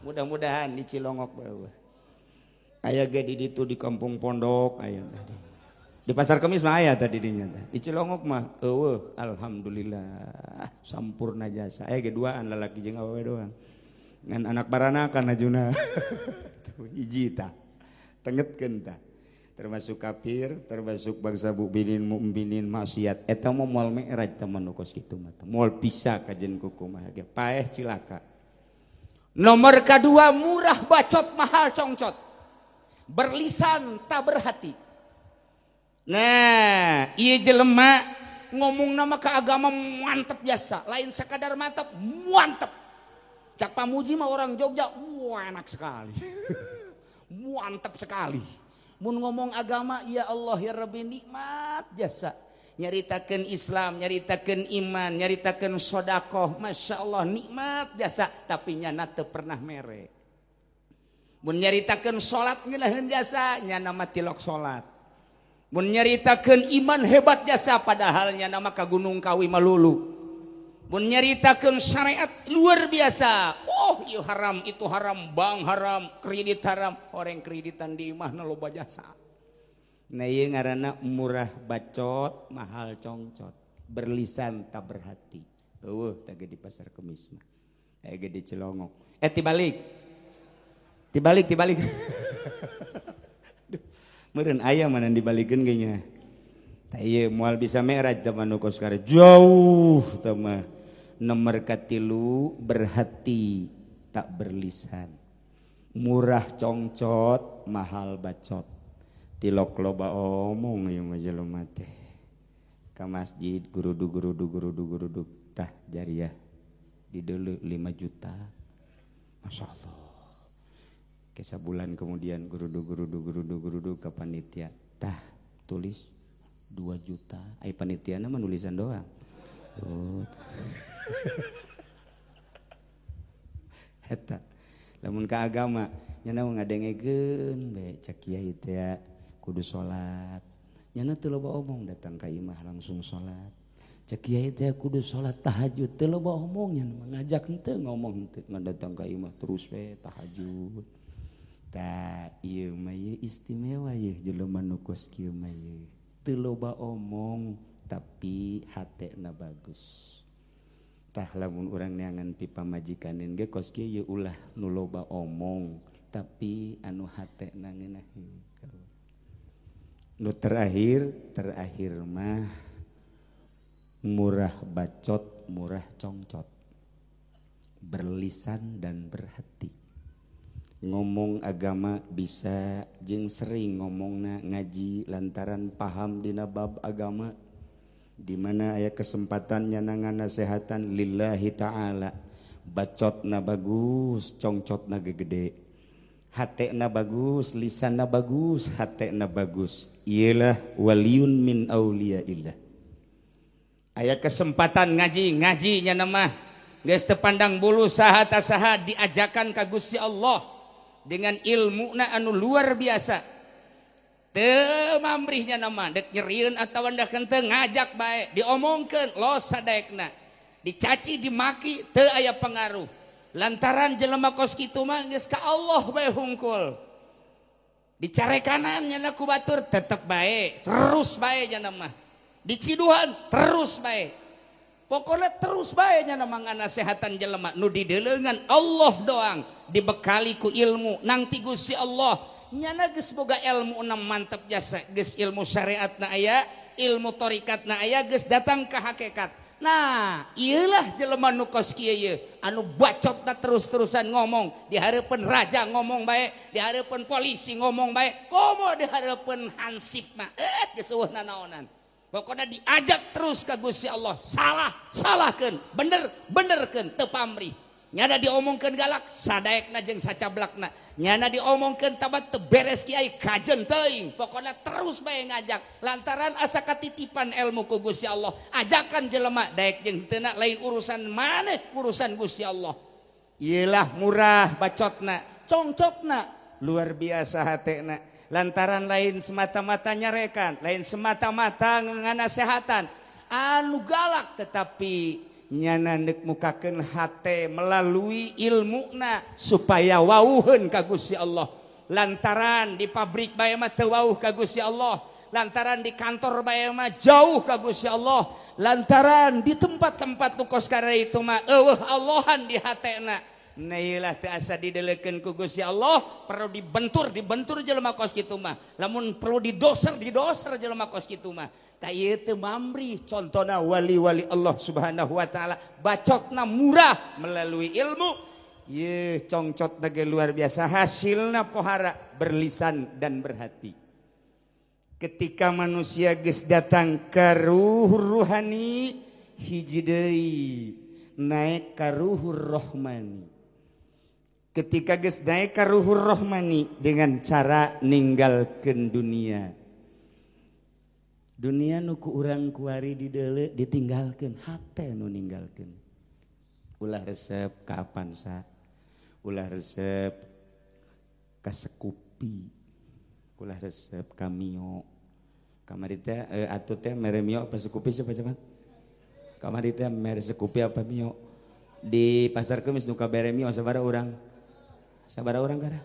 Mudah-mudahan di Cilongok bae. Aya ge di ditu di kampung pondok aya tadi. Di pasar Kemis mah aya tadi dinya teh. Di Cilongok mah eueuh alhamdulillah sampurna jasa. Aya ge duaan lalaki jeung awewe doang. Ngan anak baranakan ajuna. Tuh hiji tah. Tengetkeun tah. Termasuk kafir, termasuk bangsa mukminin mukminin maksiat. Eta mah moal mi'raj teh nu kos kitu mah. Moal bisa kajen kumaha ge. Paeh cilaka. Nomor kedua murah bacot mahal congcot. Berlisan tak berhati. Nah, ieu jelema ngomong nama ke agama mantep biasa, lain sekadar mantep, mantep. Cak Pamuji mah orang Jogja, wah enak sekali. Mantep sekali. Mun ngomong agama, ya Allah ya Rabbi nikmat jasa. Nyaritakeun Islam, nyaritakeun iman, nyaritakeun sodakoh, masya Allah nikmat jasa. Tapi nyana teu pernah mere. Mun nyaritakeun salat ngeunaheun jasa, nyana mah tilok salat. Mun nyaritakeun iman hebat jasa, padahal nyana mah ka Gunung Kawi malulu. Mun nyaritakeun syariat luar biasa. Oh, ieu haram, itu haram, bank haram, kredit haram, orang kreditan di imahna loba jasa. Nah ieu ngaranna murah bacot, mahal congcot, berlisan tak berhati. Eueuh teh ge di pasar Kemis mah. Aya ge di Cilongok. Tibalik. Tibalik, tibalik. Duh, meureun aya mana dibalikeun ge nya. Tah ieu moal bisa mi'raj teh mah nu kos kare jauh teh mah. Nomor katilu berhati tak berlisan. Murah congcot, mahal bacot. Tilok loba omong ieu mah jelema teh. Ka masjid gurudug gurudug gurudug gurudug tah jariah dideuleu 5 juta. Masya Allah. Ke sabulan kemudian gurudug gurudug gurudug gurudug ka panitia tah tulis 2 juta. Ai panitiana mah nulisan doang. Tuh. Eta lamun ka agama nyana ngadengekeun bae cak kiai teh kudu salat. Nyana teu loba omong datang ka imah langsung salat. Cek kiai teh kudu salat tahajud teu loba omong nyana ngajak henteu ngomong henteu ngan datang ka imah terus we tahajud. Tah ieu mah ieu istimewa ieu jelema nu kos kieu mah ieu. Teu loba omong tapi hatena bagus. Tah lamun urang neangan pi pamajikaneun ge kos kieu ieu ulah nu loba omong tapi anu hatena ngeunaheun. Nu terakhir mah murah bacot, murah congcot. Berlisan dan berhati. Ngomong agama bisa jeung sering ngomongna ngaji lantaran paham dina bab agama. Di mana aya kesempatan nyanangan nasehatan lillahi ta'ala. Bacotna bagus, congcotna gegede. Hatena bagus, lisanna bagus, hatena bagus. Ialah waliun min auliyaillah. Aya kesempatan ngaji, ngaji nya mah. Geus teu pandang bulu saha ta saha diajakan ka Gusti Allah dengan ilmuna anu luar biasa. Teu mamrihnya nama dek nyerieun atawa ndak henteu ngajak bae, diomongkeun los sadaekna. Dicaci, dimaki teu aya pengaruh. Lantaran jelema kos kitu mah geus ka Allah bae hungkul. Dicarekanan nyana ku batur tetep bae, terus bae nyana mah. Diciduhan terus bae. Pokona terus bae nyana mah nganasehatan jelema nu dideuleungan Allah doang, dibekali ku ilmu nang ti Gusti Allah. Nyana geus boga ilmu na mantep jasa, geus ilmu syariatna aya, ilmu torikatna aya, geus datang ka hakikat. Nah, ieulah jelema nu kos kieu ieu, anu bacotna terus-terusan ngomong, di hareupeun raja ngomong bae, di hareupeun polisi ngomong bae, komo di hareupeun hansip mah, geus eueuh nanaonan. Pokona diajak terus ka Gusti Allah, salah, salahkeun, bener, benerkeun, teu pamrih. Nyana diomongkeun galak, sadaekna jeung sacablakna. Nyana diomongkeun tabat teu beres kiai kajen teuing. Pokona terus bae ngajak lantaran asa katitipan ilmu ku Gusti Allah. Ajakan jelema daek jeung teu lain urusan maneh, urusan Gusti Allah. Ieulah murah bacotna, congcotna, luar biasa hatena. Lantaran lain semata-mata nyarekan, lain semata-mata nganasehatan. Anu galak tetapi nyana neuk mukakeun hate melalui ilmuna supaya wauheun ka Gusti Allah. Lantaran di pabrik bae mah teu wauh ka Gusti Allah, Lantaran di kantor bae mah jauh ka Gusti Allah. Lantaran di tempat-tempat nu kos itu mah eueuh Allahan di hatena. Nah ieu teu asa didelekeun ku Gusti Allah, perlu dibentur, dibentur jelema kos kitu mah. Lamun perlu didoser, didoser jelema kos kitu mah. Tah ieu teu mamri contona wali-wali Allah Subhanahu wa taala, bacotna murah melalui ilmu. Ye congcot ge luar biasa hasilna pohara berlisan dan berhati. Ketika manusia geus datang ke ruh ruhani, hiji deui naik ka ruhur rohmani. Ketika geus naik ka ruhur rohmani dengan cara ninggalkeun dunia. Dunia nu ku urang kuari dideuleu ditinggalkeun, hate nu ninggalkeun. Ulah resep ka Avanza, ulah resep ka Scoopy, ulah resep ka Mio. Kamari teh atuh teh mere Mio apa Scoopy siapa cepat? Kamari teh mere Scoopy apa Mio? Di pasar Kemis nu kabere Mio sabaraha urang? Sabaraha urang gara?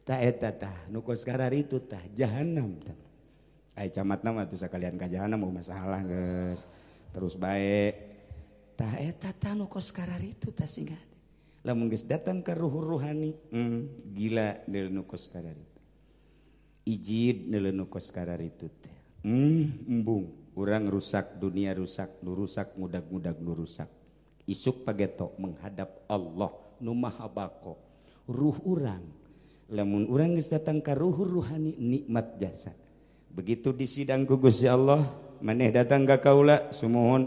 Tah eta tah nu kos kararitu tah jahanam tah. Ai camatna mah tuh sakalian ka jahanam mau masalah geus. Terus bae. Tah eta tah nu kos kararitu tah sing lamun geus datang ka ruhur ruhani, gila deul nu kos kararitu. Ijid deul nu kos kararitu teh. Embung urang rusak, dunia rusak, nu rusak ngudag-ngudag nu rusak. Isuk pageto menghadap Allah nu Maha Bako. Ruh urang lamun urang geus datang ka ruhur ruhani nikmat jasa. Begitu disidang ku Gusti Allah, maneh datang ka kaula sumuhun.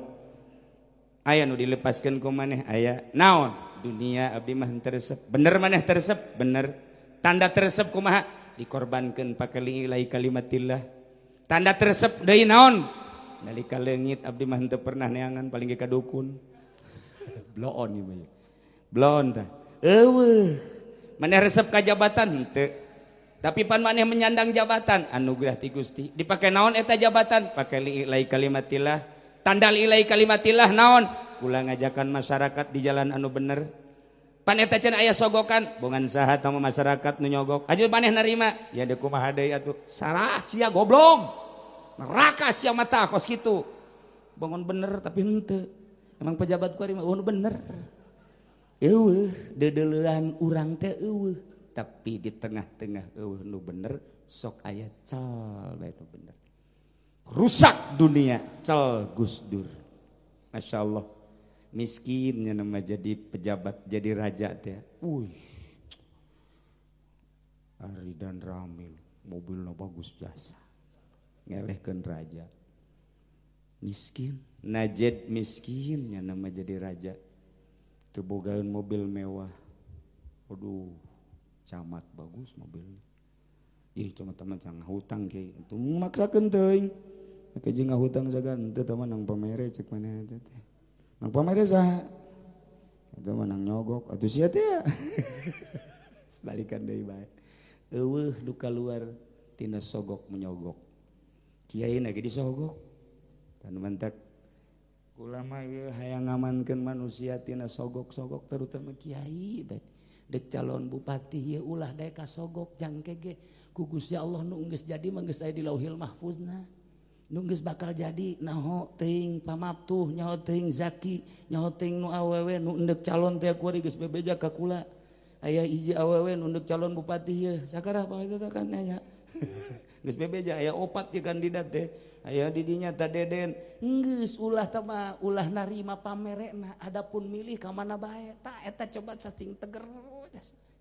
Aya nu dilepaskeun ku maneh aya naon? Dunia abdi mah teu resep. Bener maneh teu resep? Bener. Tanda teu resep kumaha? Dikorbankeun pake lillahi kalimatillah. Tanda teu resep deui naon? Nalika leungit abdi mah henteu pernah neangan paling ge ka dukun. Bloon ieu mah. Bloon tah. Eueuh. Maneh resep ka jabatan henteu. Tapi pan maneh menyandang jabatan anugerah ti Gusti. Dipake naon eta jabatan? Pake lillahi kalimatillah. Tanda lillahi kalimatillah naon? Kula ngajakan masyarakat di jalan anu bener. Pan eta cenah aya sogokan, bongan saha tah masyarakat nu nyogok. Aju maneh narima? Ya deuk kumaha deui atuh. Sarah sia goblok. Neraka sia mata kos kitu. Bangun bener tapi henteu. Emang pejabat ku ari mah bener. Eueuh deudeulean urang teh eueuh. Tapi di tengah-tengah eueuh nu bener sok aya cal bae nu bener. Rusak dunia cal Gus Dur. Masya Allah. Miskinnya nama jadi pejabat jadi raja teh. Wih. Aridan Ramil mobilna bagus jasa. Ngelehkeun raja. Miskin, Najed miskinnya nama jadi raja. Teu bogaeun mobil mewah. Aduh, camat bagus mobilnya. Ih, cuma teman sang hutang kieu. Itu maksakeun teuing. Make jeung ngahutang sagan teu teman nang pamere cek maneh teh. Nang pamere saha? Eta mah nang nyogok atuh sia teh. Sebalikan deui bae. Eueuh nu kaluar tina sogok menyogok. Kiai na ge disogok. Tanu mantak ulama ieu hayang ngamankeun manusia tina sogok-sogok terutama kiai bae. Dek calon bupati ieu ulah daek kasogok jangke ge ku Gusti Allah nu geus jadi mah geus aya di Lauhil Mahfuzna. Nu geus bakal jadi naho teuing pamaptuh, nyaho teuing zaki, nyaho teuing nu awewe nu endek calon teh kuari geus bebeja ka kula. Aya hiji awewe nu endek calon bupati ieu. Sakarah pangaita kan nanya. Geus bebeja aya opat ye kandidat teh. Aya di dinya ta Deden. Geus ulah tah mah ulah narima pamerena, adapun milih ka mana bae. Tah eta coba cacing teger.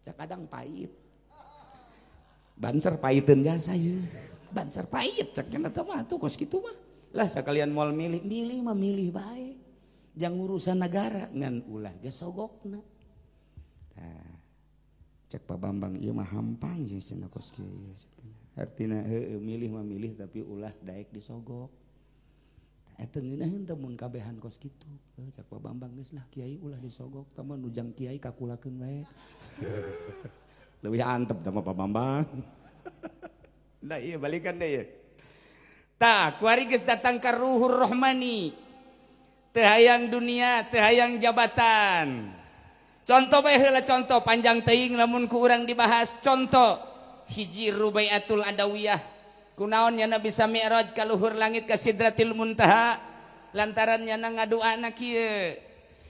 Cak kadang pahit. Banser pahiteun jasa ieu. Banser pahit cek eta mah atuh kos kitu mah. Lah sakalian moal milih, milih mah milih bae. Jang urusan negara ngan ulah ge sogokna. Tah cek Pak Bambang ieu mah hampang sih cenah kos kieu. Artina heueuh milih mah milih tapi ulah daek disogok. Eta ngeunaheun teh mun kabehan kos kitu. Cek Pak Bambang geus lah kiai ulah disogok, tah mah nu jang kiai kakulakeun bae. Leuwih antep tah mah Pak Bambang. Nah iya balikan deh ya. Tah kuari geus datang ka ruhur rohmani. Teu hayang dunia, teu hayang jabatan. Contoh bae heula contoh panjang teuing lamun ku urang dibahas contoh. Hiji Rubaiatul Adawiyah. Kunaon nyana bisa mi'raj ka luhur langit ka Sidratil Muntaha? Lantaran nyana ngadoana kieu.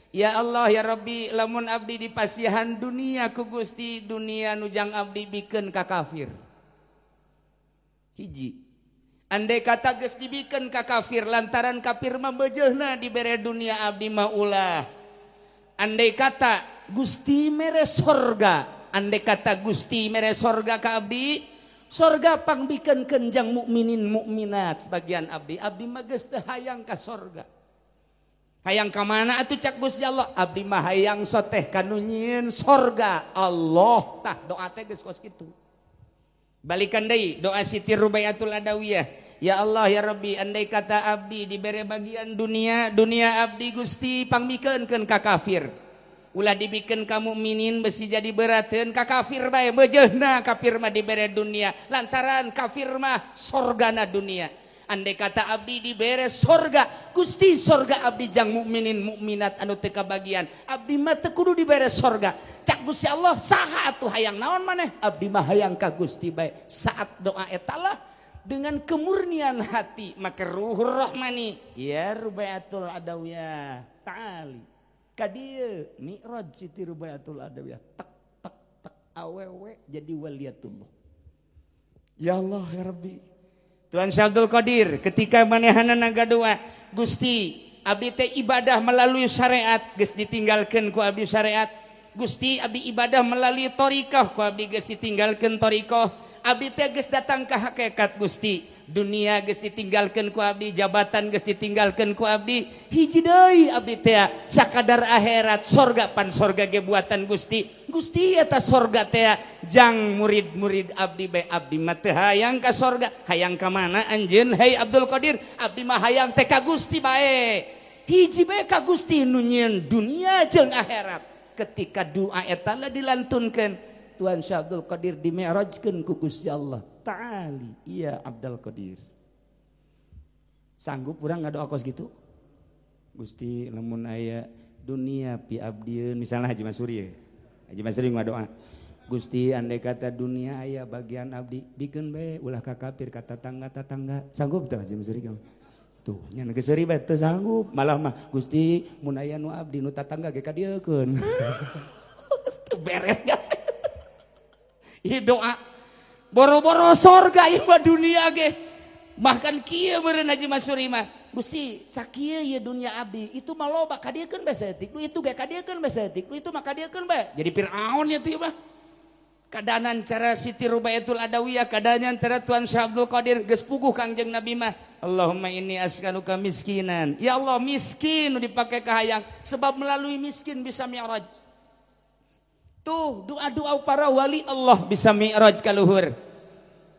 Ya Allah ya Rabbi, lamun abdi dipasihan dunia ku Gusti, dunia nujang abdi bikeun ka kafir. Hiji. Andai kata geus dibikeun ka kafir lantaran kafir mah beujeuna dibere dunia abdi mah ulah. Andai kata Gusti mere sorga, andai kata Gusti mere sorga ka abdi, sorga pangbikeun jang mukminin mukminat sebagian abdi, abdi mah geus teu hayang ka sorga. Hayang ka mana atuh cak Gusti Allah? Abdi mah hayang soteh kanu nyieun sorga. Allah tah doa teh geus kos kitu. Balikan deui doa Siti Rubaiatul Adawiyah. Ya Allah ya Rabbi, andai kata abdi dibere bagian dunia, dunia abdi Gusti pangmikeunkeun ka kafir. Ulah dibikeun ka mukminin besi jadi berateun ka kafir bae beujeuna kafir mah dibere dunia lantaran kafir mah sorgana dunia. Andai kata abdi dibere sorga, Gusti sorga abdi jang mukminin mukminat anu teu kabagian. Abdi mah teu kudu dibere sorga. Cak Gusti Allah saha atuh hayang naon maneh? Abdi mah hayang ka Gusti bae. Saat doa eta lah dengan kemurnian hati maka ruhur rahmani ya Rubaiatul Adawiyah ta'ali ka dieu mi'raj Siti Rubaiatul Adawiyah tek tek tek awewe jadi waliyatullah. Ya Allah ya Rabbi. Tuan Syekh Abdul Qadir ketika manehanana ngadoa, Gusti abdi teh ibadah melalui syariat geus ditinggalkeun ku abdi syariat. Gusti abdi ibadah melalui thariqah ku abdi geus ditinggalkeun thariqah. Abdi teh geus datang ka hakikat Gusti. Dunia geus ditinggalkeun ku abdi, jabatan geus ditinggalkeun ku abdi. Hiji deui abdi teh sakadar akhirat sorga pan sorga ge buatan Gusti. Gusti eta sorga teh jang murid-murid abdi bae abdi mah teu hayang ka sorga. Hayang ka mana anjeun hei Abdul Qadir? Abdi mah hayang teh ka Gusti bae. Hiji bae ka Gusti nu nyieun dunia jeung akhirat. Ketika doa eta lah dilantunkeun Tuhan Syekh Abdul Qadir dimi'rajkeun ku Gusti Allah Ta'ali iya Abdul Qadir. Sanggup urang ngadoa kos gitu? Gusti lamun aya dunia pi abdieun misalnya Haji Masuri ya. Haji Masuri ngadoa Gusti andai kata dunia aya bagian abdi bikeun bae ulah ka kafir ka tatangga-tatangga. Sanggup teu Haji Masuri kamu? Tuh nya geus seuri bae teu sanggup malah mah Gusti mun aya nu abdi nu tatangga ge kadieukeun. Teu beres jasa. Ieu doa boro-boro sorga ieu mah dunia ge. Bahkan kieu meureun Haji Masuri mah Gusti sakieu ieu dunia abdi itu mah loba kadiekeun bae saeutik nu itu ge kadiekeun bae saeutik nu itu mah kadiekeun bae. Jadi Firaun ya tuh mah. Kadanan cara Siti Rubaiatul Adawiyah, kadanan cara Tuan Syekh Abdul Qadir geus puguh Kangjeng Nabi mah. Allahumma inni as'aluka miskinan. Ya Allah miskin nu dipake kahayang sebab melalui miskin bisa mi'raj. Tuh doa-doa para wali Allah bisa mi'raj ka luhur.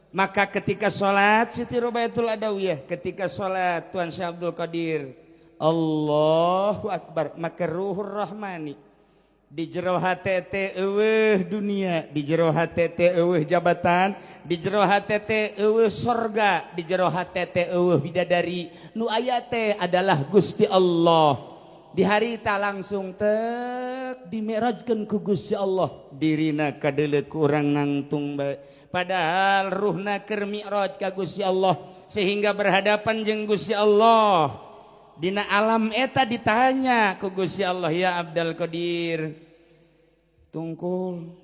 Maka ketika sholat Siti Rubaiatul Adawiyah, ketika sholat Tuan Syekh Abdul Qadir, Allahu Akbar, maka ruhur rahmani di jero hate teh eueuh dunia, di jero hate teh eueuh jabatan, di jero hate teh eueuh sorga, di jero hate teh eueuh bidadari. Nu aya teh adalah Gusti Allah. Di hari ta langsung tek dimi'rajkeun ku Gusti Allah. Dirina kadeuleu kurang nangtung bae. Padahal ruhna keur mi'raj ka Gusti Allah sehingga berhadapan jeung Gusti Allah. Dina alam eta ditanya ku Gusti Allah, ya Abdul Qadir tungkul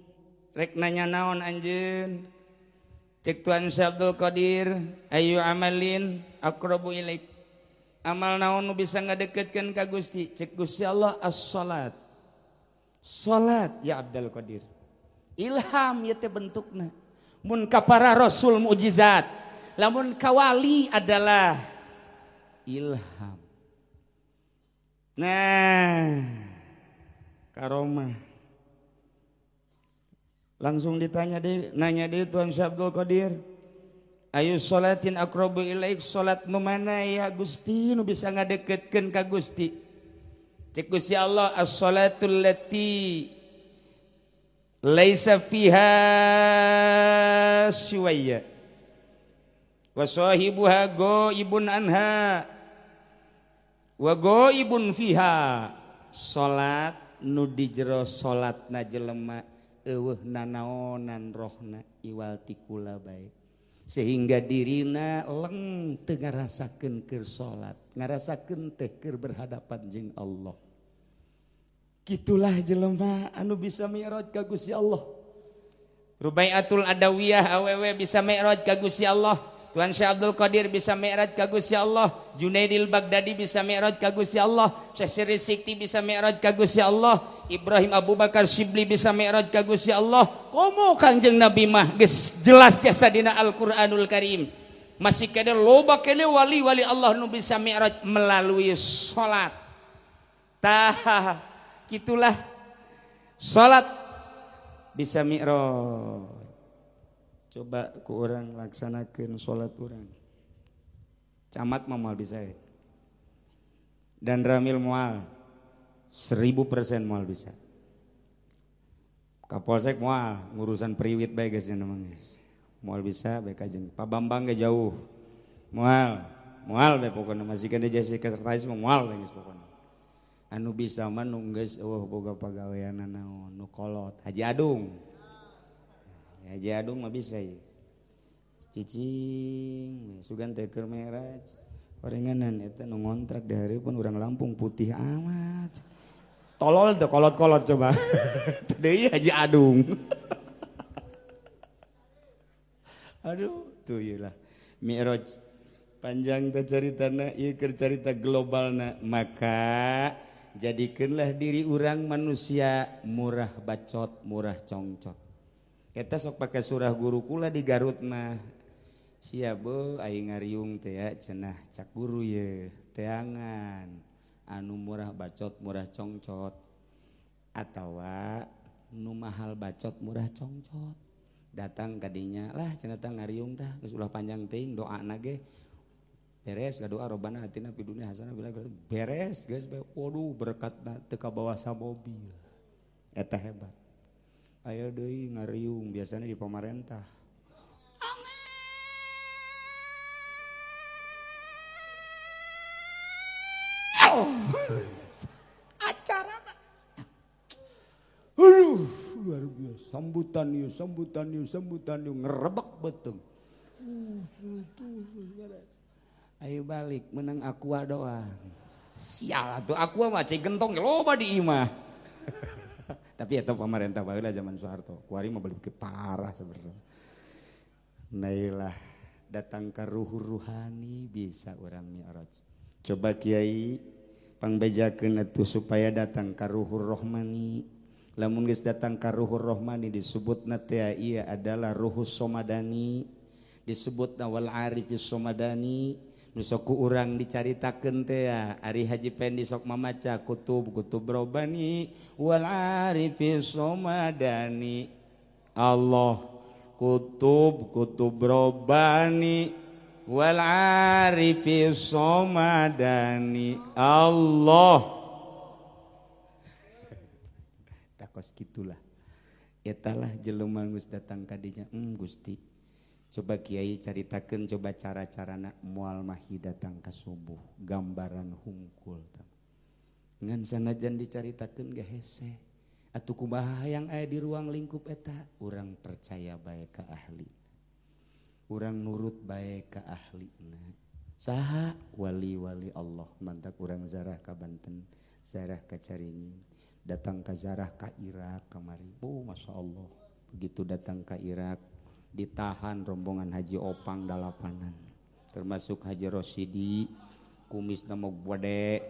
rek nanya naon anjeun? Cek Tuan Syekh Abdul Qadir, ayu amalin aqrabu ilaik. Amal naon nu bisa ngadeketkeun ka Gusti? Cek Gusti Allah as-salat. Salat ya Abdul Qadir. Ilham ieu teh bentukna. Mun ka para rasul mukjizat, lamun ka wali adalah ilham. Nah, karomah. Langsung ditanya deh, nanya deh Tuan Syekh Abdul Qadir. Ayu sholatin aqrabu ilaik, salat nu mana ya Gusti nu bisa ngadeketkeun ka Gusti? Cek Gusti Allah as-sholatul lati laisa fiha siwaya wa sahibuha ghaibun anha wa ghaibun fiha. Salat nu di jero salatna jelema Eueuh nanaonan rohna iwal ti kula bae. Sehingga dirina leng teu ngarasakeun keur salat, ngarasakeun teh keur berhadapan jeung Allah. Kitulah jelema anu bisa mi'raj ka Gusti Allah. Rubaiatul Adawiyah awewe bisa mi'raj ka Gusti Allah. Tuan Syekh Abdul Qadir bisa mi'raj ka Gusti Allah. Junaidil Baghdadi bisa mi'raj ka Gusti Allah. Syekh Sirri Sikti bisa mi'raj ka Gusti Allah. Ibrahim Abu Bakar Shibli bisa mi'raj ka Gusti Allah. Komo Kangjeng Nabi mah geus jelas jasa dina Al-Qur'anul Karim. Masih kene loba kene wali-wali Allah nu bisa mi'raj melalui salat. Tah, gitulah salat bisa mi'raj. Coba ku orang laksanakeun salat urang. Camat mah moal bisa ya. Dan Ramil moal 1000% moal bisa. Kapolsek moal ngurusan priwit bae geus nya mah geus. Moal bisa bae kajeng. Pak Bambang ge jauh. Moal, moal bae pokona masih kana jadi sekretaris mah moal bae geus pokona. Anu bisa mah nu geus eueuh boga pagawean naon nu kolot Haji Adung. Haji Adung mah bisa ya. Cicing sugan teh keur mi'raj. Orenganan eta nu ngontrak di hari pun urang Lampung putih amat. Tolol teh kolot-kolot coba. Teu deui Haji Adung. Aduh, tuh ieu lah. Mi'raj panjang teh caritana ieu keur carita globalna, maka jadikeunlah diri urang manusia murah bacot, murah congcot. Eta sok pakai surah guru kula di Garut mah. Sia beuh aing ngariung teh ya cenah cak guru ye teangan anu murah bacot murah congcot atawa nu mahal bacot murah congcot. Datang kadinya lah cenah tah ngariung tah geus ulah panjang teuing doana ge beres doa robana atina fid dunya hasanah bila beres geus bae waduh berkatna teu kabawa samobil. Eta hebat. Ayo deui ngariung biasanya di pamarentah. Acara aduh luar biasa sambutan ieu sambutan ieu sambutan ieu ngerebek beuteung. Ayo balik menang aqua doang. Sial atuh aqua mah cai gentong loba di imah. Tapi eta pamarentah baheula zaman Soeharto. Kuari mah balik parah sebenarnya. Nailah datang ke ruhu ruhani bisa urang mi'raj. Coba kiai pangbejakeun atuh supaya datang ka ruhur rohmani. Lamun geus datang ka ruhur rohmani disebutna teh ieu adalah ruhus somadani. Disebutna wal arifis somadani. Nu sok ku urang dicaritakeun teh ari Haji Pendi sok mamaca kutub kutub robani wal arifis somadani. Allah kutub kutub robani wal arifis somadani. Allah takos kitulah etalah jelema geus datang ka dinya. Gusti coba kiai caritakeun coba cara-carana moal mahi datang ka subuh gambaran hungkul ngan sanajan dicaritakeun ge hese atuh kumaha hayang aya di ruang lingkup eta urang percaya bae ka ahli urang nurut bae ka ahlina saha wali-wali Allah mantak urang zarah ka Banten zarah ka Caringin datang ka zarah ka Irak kamari. Oh Masya Allah begitu datang ka Irak ditahan rombongan Haji Opang dalapanan termasuk Haji Rosidi kumisna mah gede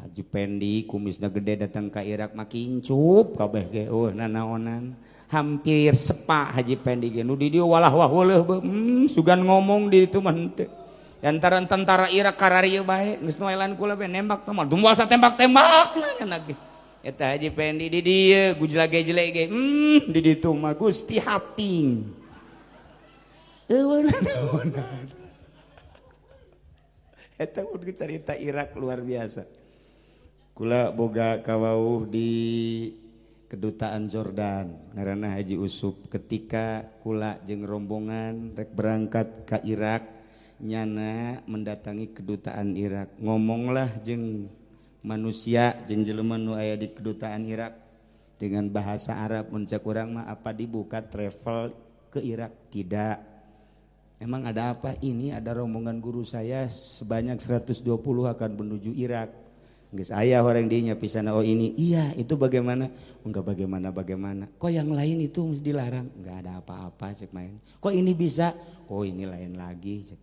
Haji Pendi kumisna gede datang ka Irak makin cup kabeh ge eueuh nanaonan hampir sepak Haji Pendi ge nu di dieu walah wah weuleuh sugan ngomong di ditu mah henteu antara tentara Irak kararieu bae geus noelan kula bae nembak teh mah dumoal satembak-tembak nya ge eta Haji Pendi di dieu gujlage-jelek ge di ditu mah Gusti hating. Eta mun cerita Irak luar biasa. Kula boga kawauh di kedutaan Jordan ngaranna Haji Usup ketika kula jeung rombongan rek berangkat ka Irak nyana mendatangi kedutaan Irak ngomonglah jeung manusia jeung jelema nu aya di kedutaan Irak. Dengan bahasa Arab mun cek urang mah, apa dibuka travel ke Irak? Tidak. Emang ada apa? Ini ada rombongan guru saya sebanyak 120 akan menuju Irak. Geus aya orang dinya pisan, oh ini. Iya, itu bagaimana? Enggak bagaimana bagaimana. Kok yang lain itu mesti dilarang? Enggak ada apa-apa cek main. Kok ini bisa? Oh, ini lain lagi cek.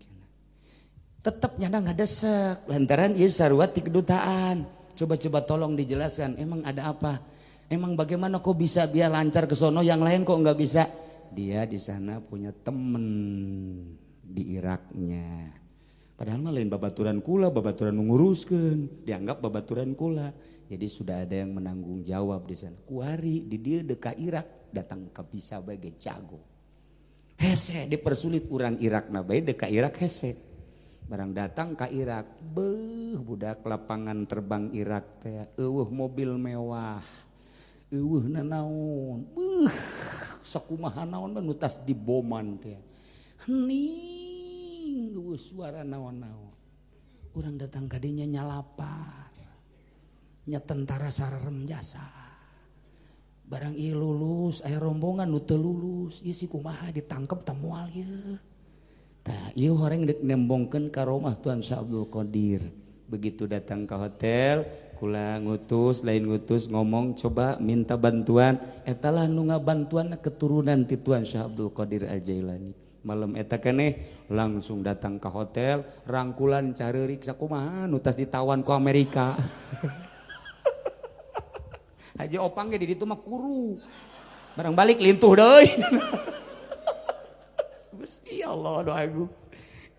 Tetep nyana ngadesek lantaran ieu sarua ti kedutaan. Coba-coba tolong dijelaskan, emang ada apa? Emang bagaimana kok bisa biar lancar ke sono, yang lain kok nggak bisa? Dia di sana punya temen di Iraknya. Padahal mah lain babaturan kula, babaturan menguruskan, dianggap babaturan kula. Jadi sudah ada yang menanggung jawab di sana. Kuari di dia deka Irak datang ke bisa bagai jago. Hese dipersulit orang Irak na bae deka Irak hese. Barang datang ke Irak, beuh budak lapangan terbang Irak teh eueuh mobil mewah. Eueuh nanaon, beuh sakumaha naon mah nu tas diboman teh. Hening eueuh suara naon-naon. Urang datang ka dinya nyalapar. Nya tentara sararem jasa. Barang ieu lulus, aya rombongan nu teu lulus, ieu si kumaha ditangkep tah moal ieu. Tah ieu horeng deuk nembongkeun ka rumah Tuan Syekh Abdul Qadir. Begitu datang ke hotel, kula ngutus, lain ngutus ngomong coba minta bantuan, eta lah nu ngabantuan keturunan ti Tuan Syekh Abdul Qadir Al-Jailani. Malam eta keneh langsung datang ke hotel, rangkulan careurik sakumaha nu tas ditawan ku Amerika. Haji Opang ge di ditu mah kuru. Barang balik lintuh deui. Gusti Allah doa agung.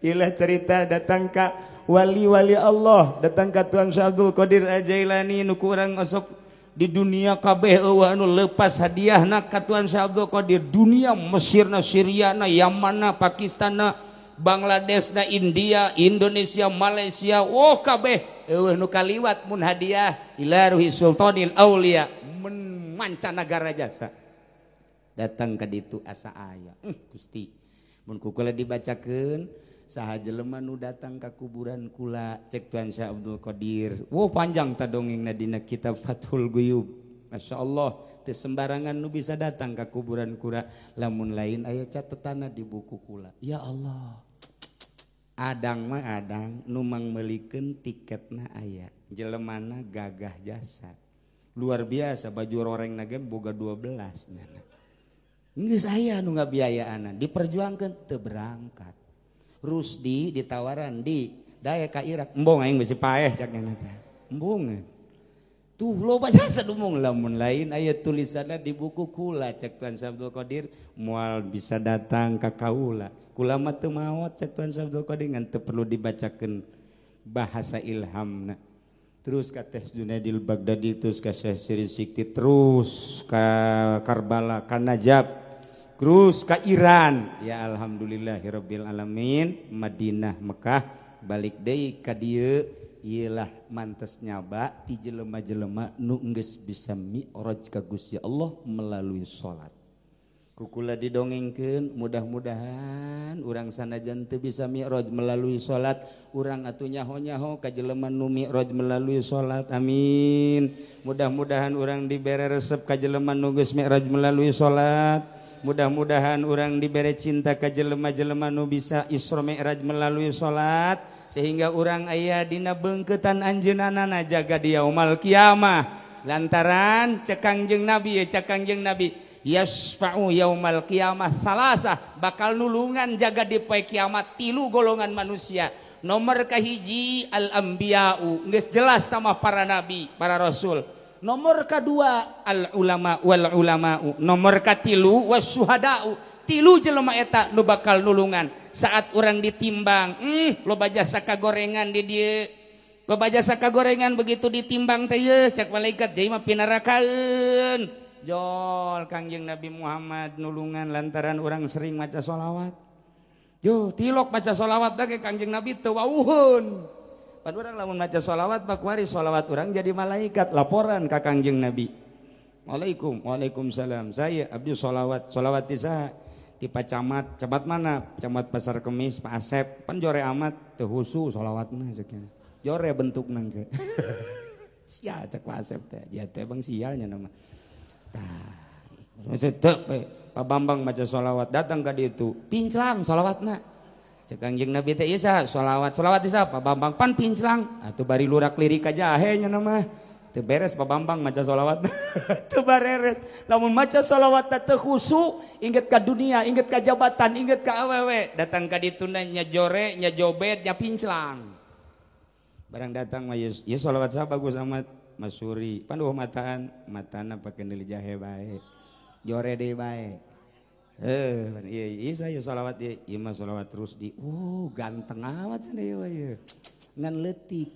Ilah cerita datang ka wali-wali Allah, datang ka Tuan Syekh Abdul Qadir Al-Jailani nu kurang osok di dunia kabeh eueuh anu lepas hadiahna ka Tuan Syekh Abdul Qadir. Dunia Mesirna, Syriana, Yamanna, Pakistanna, Bangladesna, India, Indonesia, Malaysia, oh kabeh eueuh nu kaliwat mun hadiah ila ruhi sultanil aulia mun mancanagara jasa. Datang ka ditu asa aya. Gusti, mun ku kula dibacakeun saha jelema nu datang ka kuburan kula cek Tuan Syekh Abdul Qadir. Wow panjang ta dongengna dina kitab Fathul Guyub. Masya Allah, teu sembarangan nu bisa datang ka kuburan kula lamun lain aya catetanna di buku kula. Ya Allah. Adang mah adang nu mangmeulikeun tiketna aya. Jelemana gagah jasa. Luar biasa baju rorengna ge boga 12 nyana. Geus aya nu ngabiayaanan, diperjuangkeun teu berangkat. Rusdi ditawaran di daya ka Irak, embung aing bisi paeh cak nya teh. Embung. Tuh loba jasa dumung lamun lain aya tulisanna di buku kula cek Tuan Syekh Abdul Qadir moal bisa datang ka kaula. Kula mah teu maot cek Tuan Syekh Abdul Qadir ngan teu perlu dibacakeun bahasa ilhamna. Terus ka Teh Junaidil Baghdadi, terus ka Syekh Siri Sikti, terus ka Karbala, ka Najaf, terus ka Iran. Ya alhamdulillahirabbil alamin, Madinah, Mekah, balik deui ka dieu ieulah mantes nyaba ti jelema-jelema nu geus bisa mi'raj ka Gusti Allah melalui salat. Kukula didongengkeun mudah-mudahan urang sanajan teu bisa mi'raj melalui salat, urang atuh nyaho-nyaho ka jelema nu mi'raj melalui salat. Amin. Mudah-mudahan urang dibere resep ka jelema nu geus mi'raj melalui salat. Mudah-mudahan urang dibere cinta ka jelema-jelema nu bisa Isra Mi'raj melalui salat sehingga urang aya dina beungkeutan anjeunna jaga di yaumul kiamah. Lantaran cek Kangjeng Nabi, ya cek Kangjeng Nabi, yasfa'u yaumal kiamah salasah, bakal nulungan jaga di poe kiamat tilu golongan manusia. Nomor kahiji al-anbiya'u, geus jelas sama para nabi, para rasul. Nomor kedua al ulama wal ulama'u, nomor katilu wasyuhada'u. Tilu jelema eta nu bakal nulungan saat urang ditimbang. Loba jasa kagorengan di dieu, loba jasa kagorengan begitu ditimbang teh yeuh cek malaikat jadi mah pinarakaeun. Jol Kangjeng Nabi Muhammad nulungan lantaran urang sering maca sholawat. Yo tilok maca sholawat da ke Kangjeng Nabi teu wawuhun. Pan urang lamun maca sholawat bakuari sholawat urang jadi malaikat laporan ka Kangjeng Nabi. Waalaikum, waalaikumsalam. Saya abdi sholawat, sholawat ti saha? Ti Pak Camat. Camat mana? Camat Pasar Kemis, Pak Asep. Pan jore amat teu husu sholawatna ceuk. Jore bentukna ge. Sial cek Pak Asep teh. Dia teh bang sialnya nama. Tah sedep we Pak Bambang maca sholawat datang ka ditu pinclang sholawatna. Cek Kangjeng Nabi teh ieu saha sholawat sholawat ieu saha Pak Bambang pan pinclang atuh bari lurak lirik aja jahe nya mah. Teu beres Pak Bambang maca sholawat. Teu bareres. Lamun maca sholawat teu khusyuk, inget ka dunia, inget ka jabatan, inget ka awewe, datang ka ditu nya jore, nya jobet, nya pinclang. Barang datang mah ieu sholawat saha bagus amat Mas Suri. Pan eueuh mataan, matana pake neuli jahe bae. Jore deui bae. Iya iya saya sholawat ieu, ieu mah sholawat terus di. Ganteng amat cenah ieu ieu. Ngan leutik.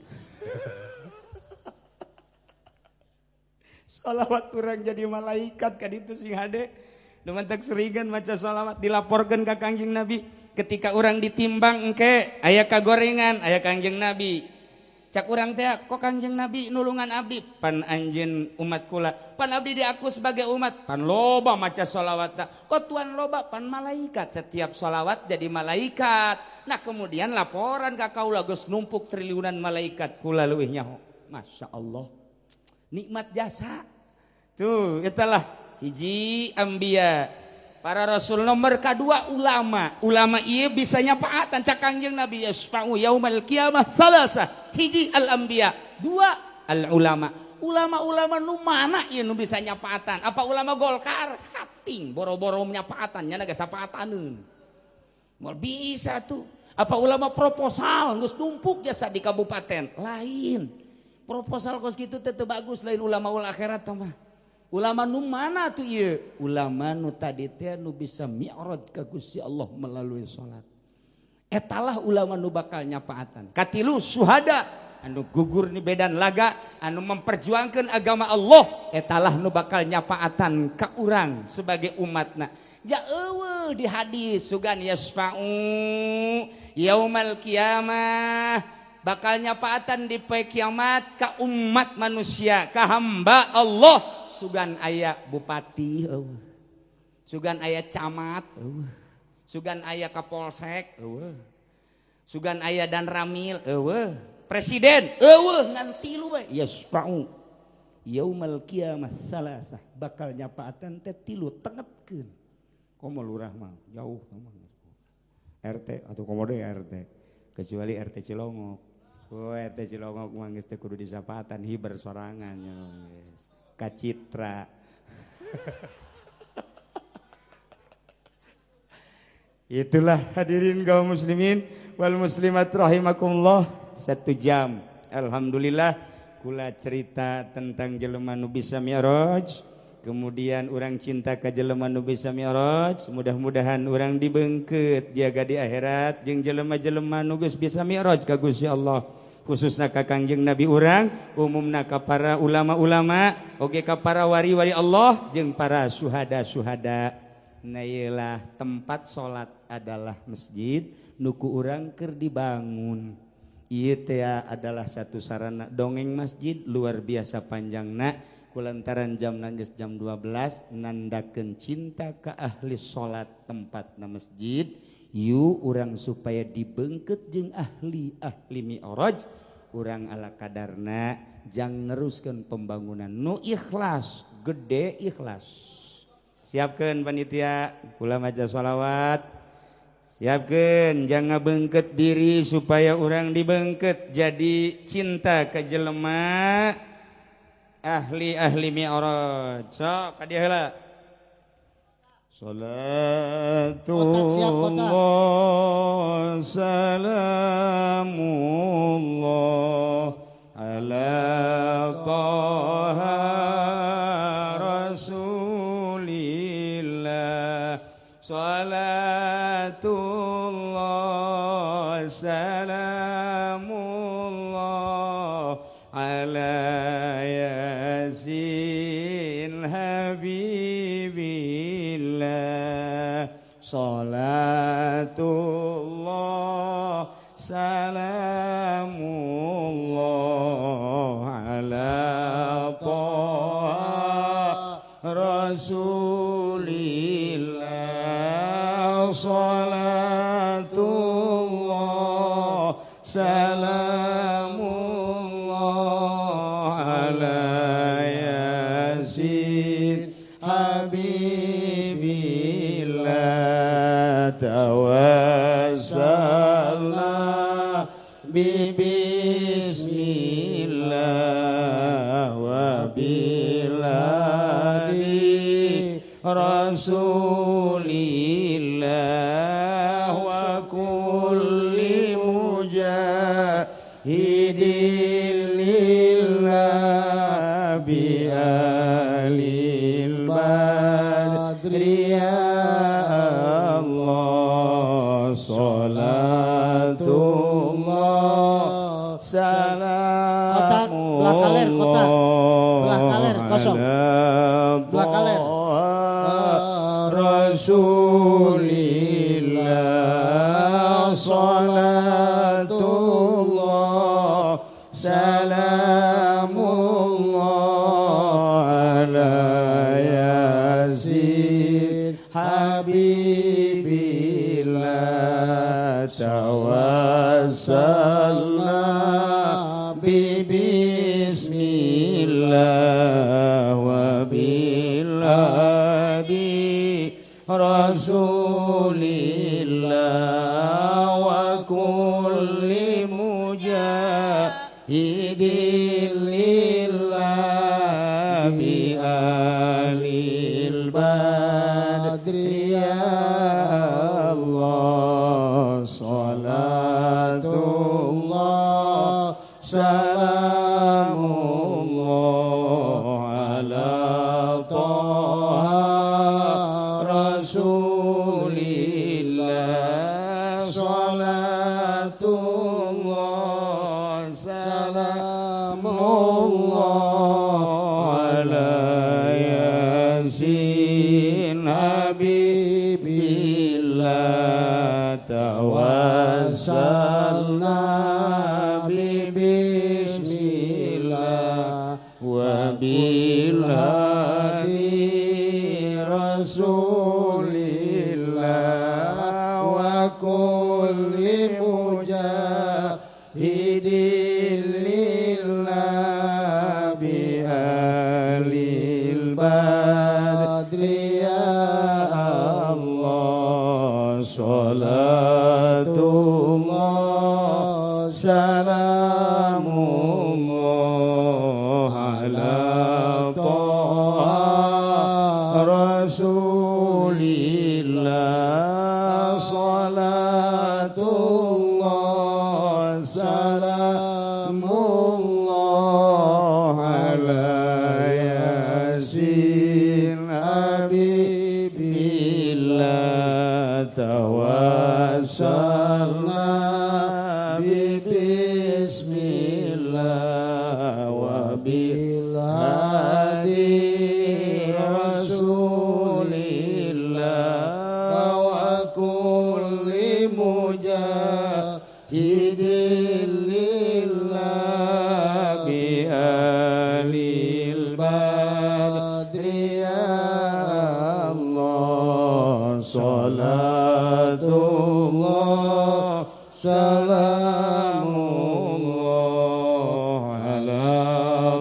Sholawat urang jadi malaikat ka ditu sing hade. Nu mantak seringan maca sholawat dilaporkeun ka Kangjeng Nabi. Ketika urang ditimbang engke aya kagorengan, aya Kangjeng Nabi. Cak urang teh kok Kangjeng Nabi nulungan abdi? Pan anjeun umat kula. Pan abdi diaku sebagai umat. Pan loba maca sholawat. Kok tuan loba? Pan malaikat. Setiap sholawat jadi malaikat. Nah kemudian laporan ka kaula geus numpuk triliunan malaikat kula leuwih nyaho. Masya Allah. Nikmat jasa. Tuh, itulah hiji ambia. Para rasul nomor kedua ulama. Ulama ieu bisa nyapaatan cak Kangjeng Nabi yasfa'u yaumal qiyamah salasa. Hiji al anbiya, dua al ulama. Ulama-ulama nu mana ieu nu bisa nyapaatan? Apa ulama Golkar? Hating boro-boro nyapaatan nya geus sapaataneun. Moal bisa tuh. Apa ulama proposal geus numpuk jasa di kabupaten? Lain. Proposal kos kitu teh teu bagus lain ulama ul akhirat mah. Ulama nu mana tuh ieu? Ulama nu tadi teh nu bisa mi'raj ka Gusti Allah melalui salat. Etalah ulama nu bakal nyapaatan. Katilu syuhada anu gugur ni medan laga anu memperjuangkan agama Allah, etalah nu bakal nyapaatan ka urang sebagai umatna. Ja eueuh di hadis sugan yasfa'u yaumal qiyamah bakal nyapaatan di poe kiamat ka umat manusia, ka hamba Allah. Sugan aya bupati eueuh, sugan aya camat eueuh, sugan aya kapolsek eueuh, sugan aya danramil eueuh, presiden eueuh, ngan tilu we yasfa'u yaumal qiyamah salasah bakal nyapaatan teh tilu tengetkeun. Komo lurah mah jauh RT atau komo deui RT kecuali RT Cilongok. Oh, RT Cilongok mah geus teu kudu disapatan hiber sorangan nya geus. Kacitra. Itulah hadirin kaum muslimin wal muslimat rahimakumullah. 1 jam. Alhamdulillah kula cerita tentang jelema nu bisa mi'raj. Kemudian orang cinta ka jelema nu bisa mi'raj, mudah-mudahan orang dibengket jaga di akhirat jeung jelema-jelema nu geus bisa mi'raj ka Gusti Allah, khususna ka Kangjeng Nabi urang, umumna ka para ulama-ulama, oge ka para wari-wari Allah jeung para syuhada-syuhada. Nah ieulah tempat salat adalah masjid nu ku urang keur dibangun. Ieu teh adalah satu sarana dongeng masjid luar biasa panjangna. Kulantaran jam nangis jam 12 nandakeun cinta ka ahli salat tempatna masjid yu urang supaya dibengket jeung ahli-ahli mi'raj urang ala kadarna jang neruskeun pembangunan nu ikhlas gede ikhlas. Siapkeun panitia kula maca sholawat. Siapkeun jangan ngabengket diri supaya urang dibengket jadi cinta ka jelema ahli-ahli mi'raj. Sok ka dieu heula. Salatullah salamullah ala Taha Rasulillah. Salatullah salamullah ala Yasin Habibillah. Salatullah salamullah ala Taha Rasulillah. Salatullah salamullah ala Yasin Bismillah wa biladi Rasulillah wa kulli mujahidin lillah bi alil badri ya Allah salatullah salamullah kotak belah kaler kotak belah kaler kosong belah kaler Rasulillah salatullah salamullah ala yasin habibillah tawassalna bi bismillah wa biladi Rasulillah wa kulli mujahidin lillah bi alil badri ya Allah salatullah salamullah ala taha Rasulillah salatullah salamullah ala yasin habibillah tawassalna bi bismillah wa bilhadi Rasulillah wa kulli mujahidin lillah bi alil badri ya Allah salatullah salamullah ala taha Rasulillah salatullah salamullah ala yasin habibillah tawassalna bi bismillah wa bilhadi Rasulillah wa kulli mujahidin lillah bi alil badri ya Allah salatullah salamullah ala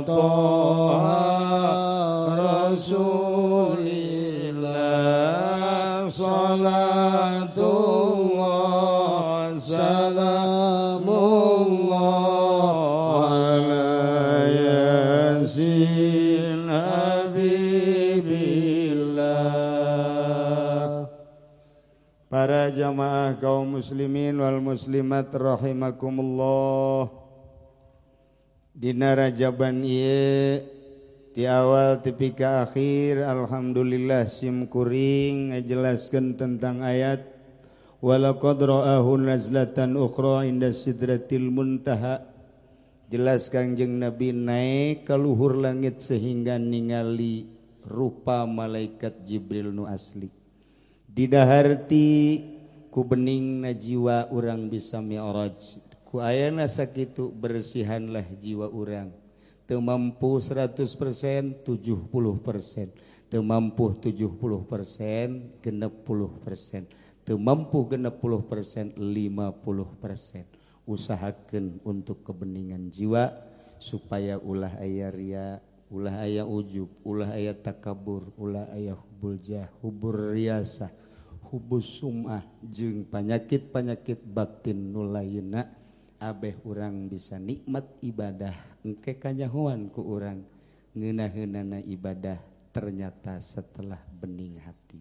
taha Rasulillah salatullah salamullah ala yasin habibillah. Para jamaah kaum muslimin wal muslimat rahimakumullah, dina Rajaban ieu di awal tepi ka akhir alhamdulillah sim kuring ngajelaskeun tentang ayat walaqad ra'ahu nazlatan ukhra inda sidratil muntaha. Jelas Kangjeng Nabi naik ke luhur langit sehingga ningali rupa malaikat Jibril nu asli. Didaharti ku beningna jiwa urang bisa mi'raj. Ku ayana sakitu bersihanlah jiwa urang. Teu mampu 100%, 70%. Teu mampu 70%, 60%. Teu mampu 60%, 50%. Usahakeun untuk kebeningan jiwa supaya ulah aya ria, ulah aya ujub, ulah aya takabur, ulah aya hubul jah, hubur riasah, hubus sum'ah jeung penyakit-penyakit batin nu lainna. Abeh urang bisa nikmat ibadah engke kanyahoan ku urang ngeunaheunana ibadah ternyata setelah bening hati.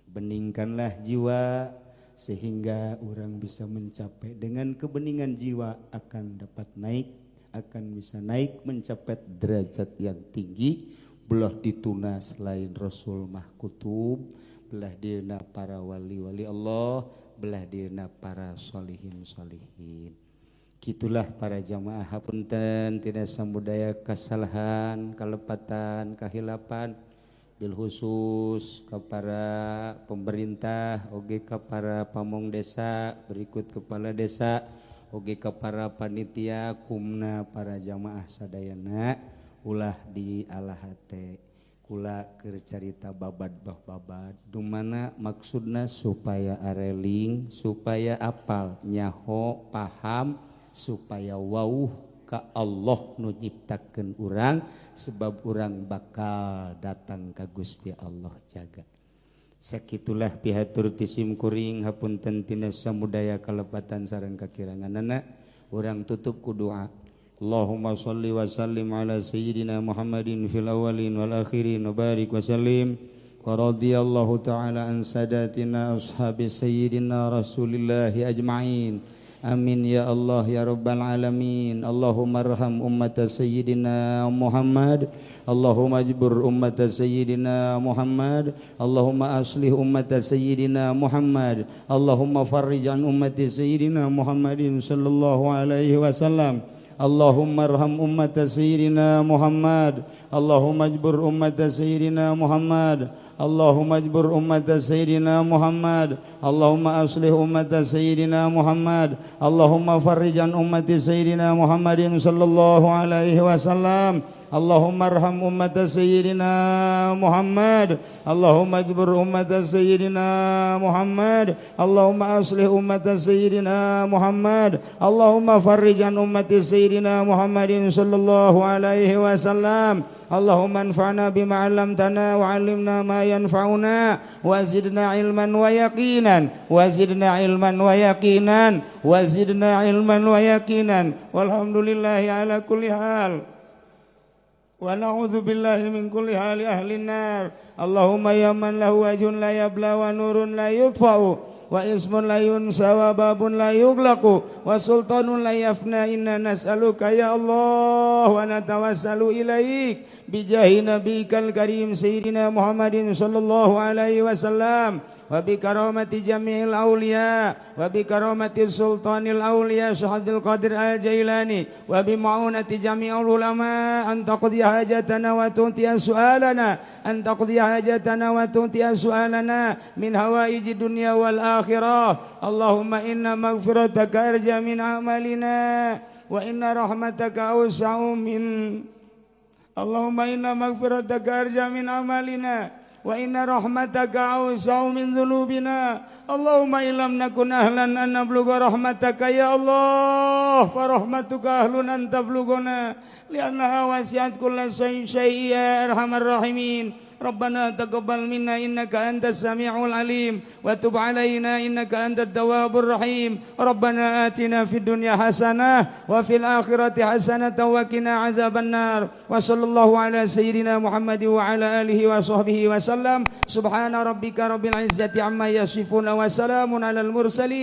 Beningkanlah jiwa sehingga orang bisa mencapai dengan kebeningan jiwa akan dapat naik, akan bisa naik mencapai derajat yang tinggi. Belah dituna selain Rasul mah kutub, belah dina para wali-wali Allah, belah dina para solihin-solihin. Gitulah para jamaah hapunten tidak samudaya kesalahan, kalepatan, kahilapan bil khusus kepada pemerintah, oge kepada pamong desa, berikut kepala desa, oge kepada panitia, kumna para jamaah sadayana ulah di alahate kula keur carita babad bah babad dumana maksudna supaya areling, supaya apal, nyaho, paham, supaya wauh ka Allah nu nyiptakeun urang sebab urang bakal datang ka Gusti Allah jaga. Sakitulah pihatur ti sim kuring hapunten tina samudaya kalepatan sareng kakiranganana urang tutup ku doa. Allahumma shalli wa sallim ala sayyidina Muhammadin fil awwalin wal akhirin wa barik wa sallim wa radhiyallahu ta'ala an sadatina ashabi sayyidina Rasulillahi ajma'in. Amin ya Allah ya Rabbal alamin. Allahumma arham ummata sayyidina Muhammad. Allahumma ajbur ummata sayyidina Muhammad. Allahumma aslih ummata sayyidina Muhammad. Allahumma farrij an ummati sayyidina Muhammadin sallallahu alaihi wasallam. Allahumma arham ummata sayyidina Muhammad. Allahumma ajbur ummata sayyidina Muhammad. Allahumma ajbur ummata sayyidina Muhammad. Allahumma aslih ummata sayyidina Muhammad. Allahumma farrij an ummati sayyidina Muhammadin sallallahu alaihi wasallam. Allahumma arham ummata sayyidina Muhammad. Allahumma ajbur ummata sayyidina Muhammad. Allahumma aslih ummata sayyidina Muhammad. Allahumma farrij an ummati sayyidina Muhammadin sallallahu alaihi wasallam. Allahumma anfa'na bima 'allamtana wa 'allimna ma yanfa'una wa zidna 'ilman wa yaqinan wa zidna 'ilman wa yaqinan wa zidna 'ilman wa yaqinan. Walhamdulillahi ala kulli hal. Wa na'udzu billahi min kulli hali ahli nar. Allahumma ya man lahu wajhun la yabla wa nurun la yutfa'u wa ismun la yunsa wa babun la yughlaqu wa sultanun la yafna. Inna nas'aluka ya Allah wa natawassalu ilaik bijahi nabiyikal karim sayyidina Muhammadin sallallahu alaihi wasallam wa bi karamati jami'il awliya wa bi karamati sultanil awliya Syekh Abdul Qadir Al-Jailani wa bi ma'unati jami'il ulama an taqdi hajatana wa tu'tiya su'alana an taqdi hajatana wa tu'tiya su'alana min hawaiji dunya wal akhirah. Allahumma inna maghfirataka arja min a'malina wa inna rahmataka awsa'u min Allahumma inna maghfirataka arja min amalina wa inna rahmataka awsa'u min dzunubina. Allahumma illam nakun ahlan an nablugha rahmataka ya Allah fa rahmatuka ahlun an tablughana li'annaha wasi'at kulla syai'in ya arhamar rahimin. Rabbana taqabbal minna innaka antas samiul alim wa tub alaina innaka antat tawwabur rahim. Rabbana atina fid dunya hasanah wa fil akhirati hasanah wa qina azabannar. Wa sallallahu ala sayyidina Muhammad wa ala alihi wa sahbihi wa sallam. Subhana rabbika rabbil izzati amma yasifun wa salamun alal mursalin.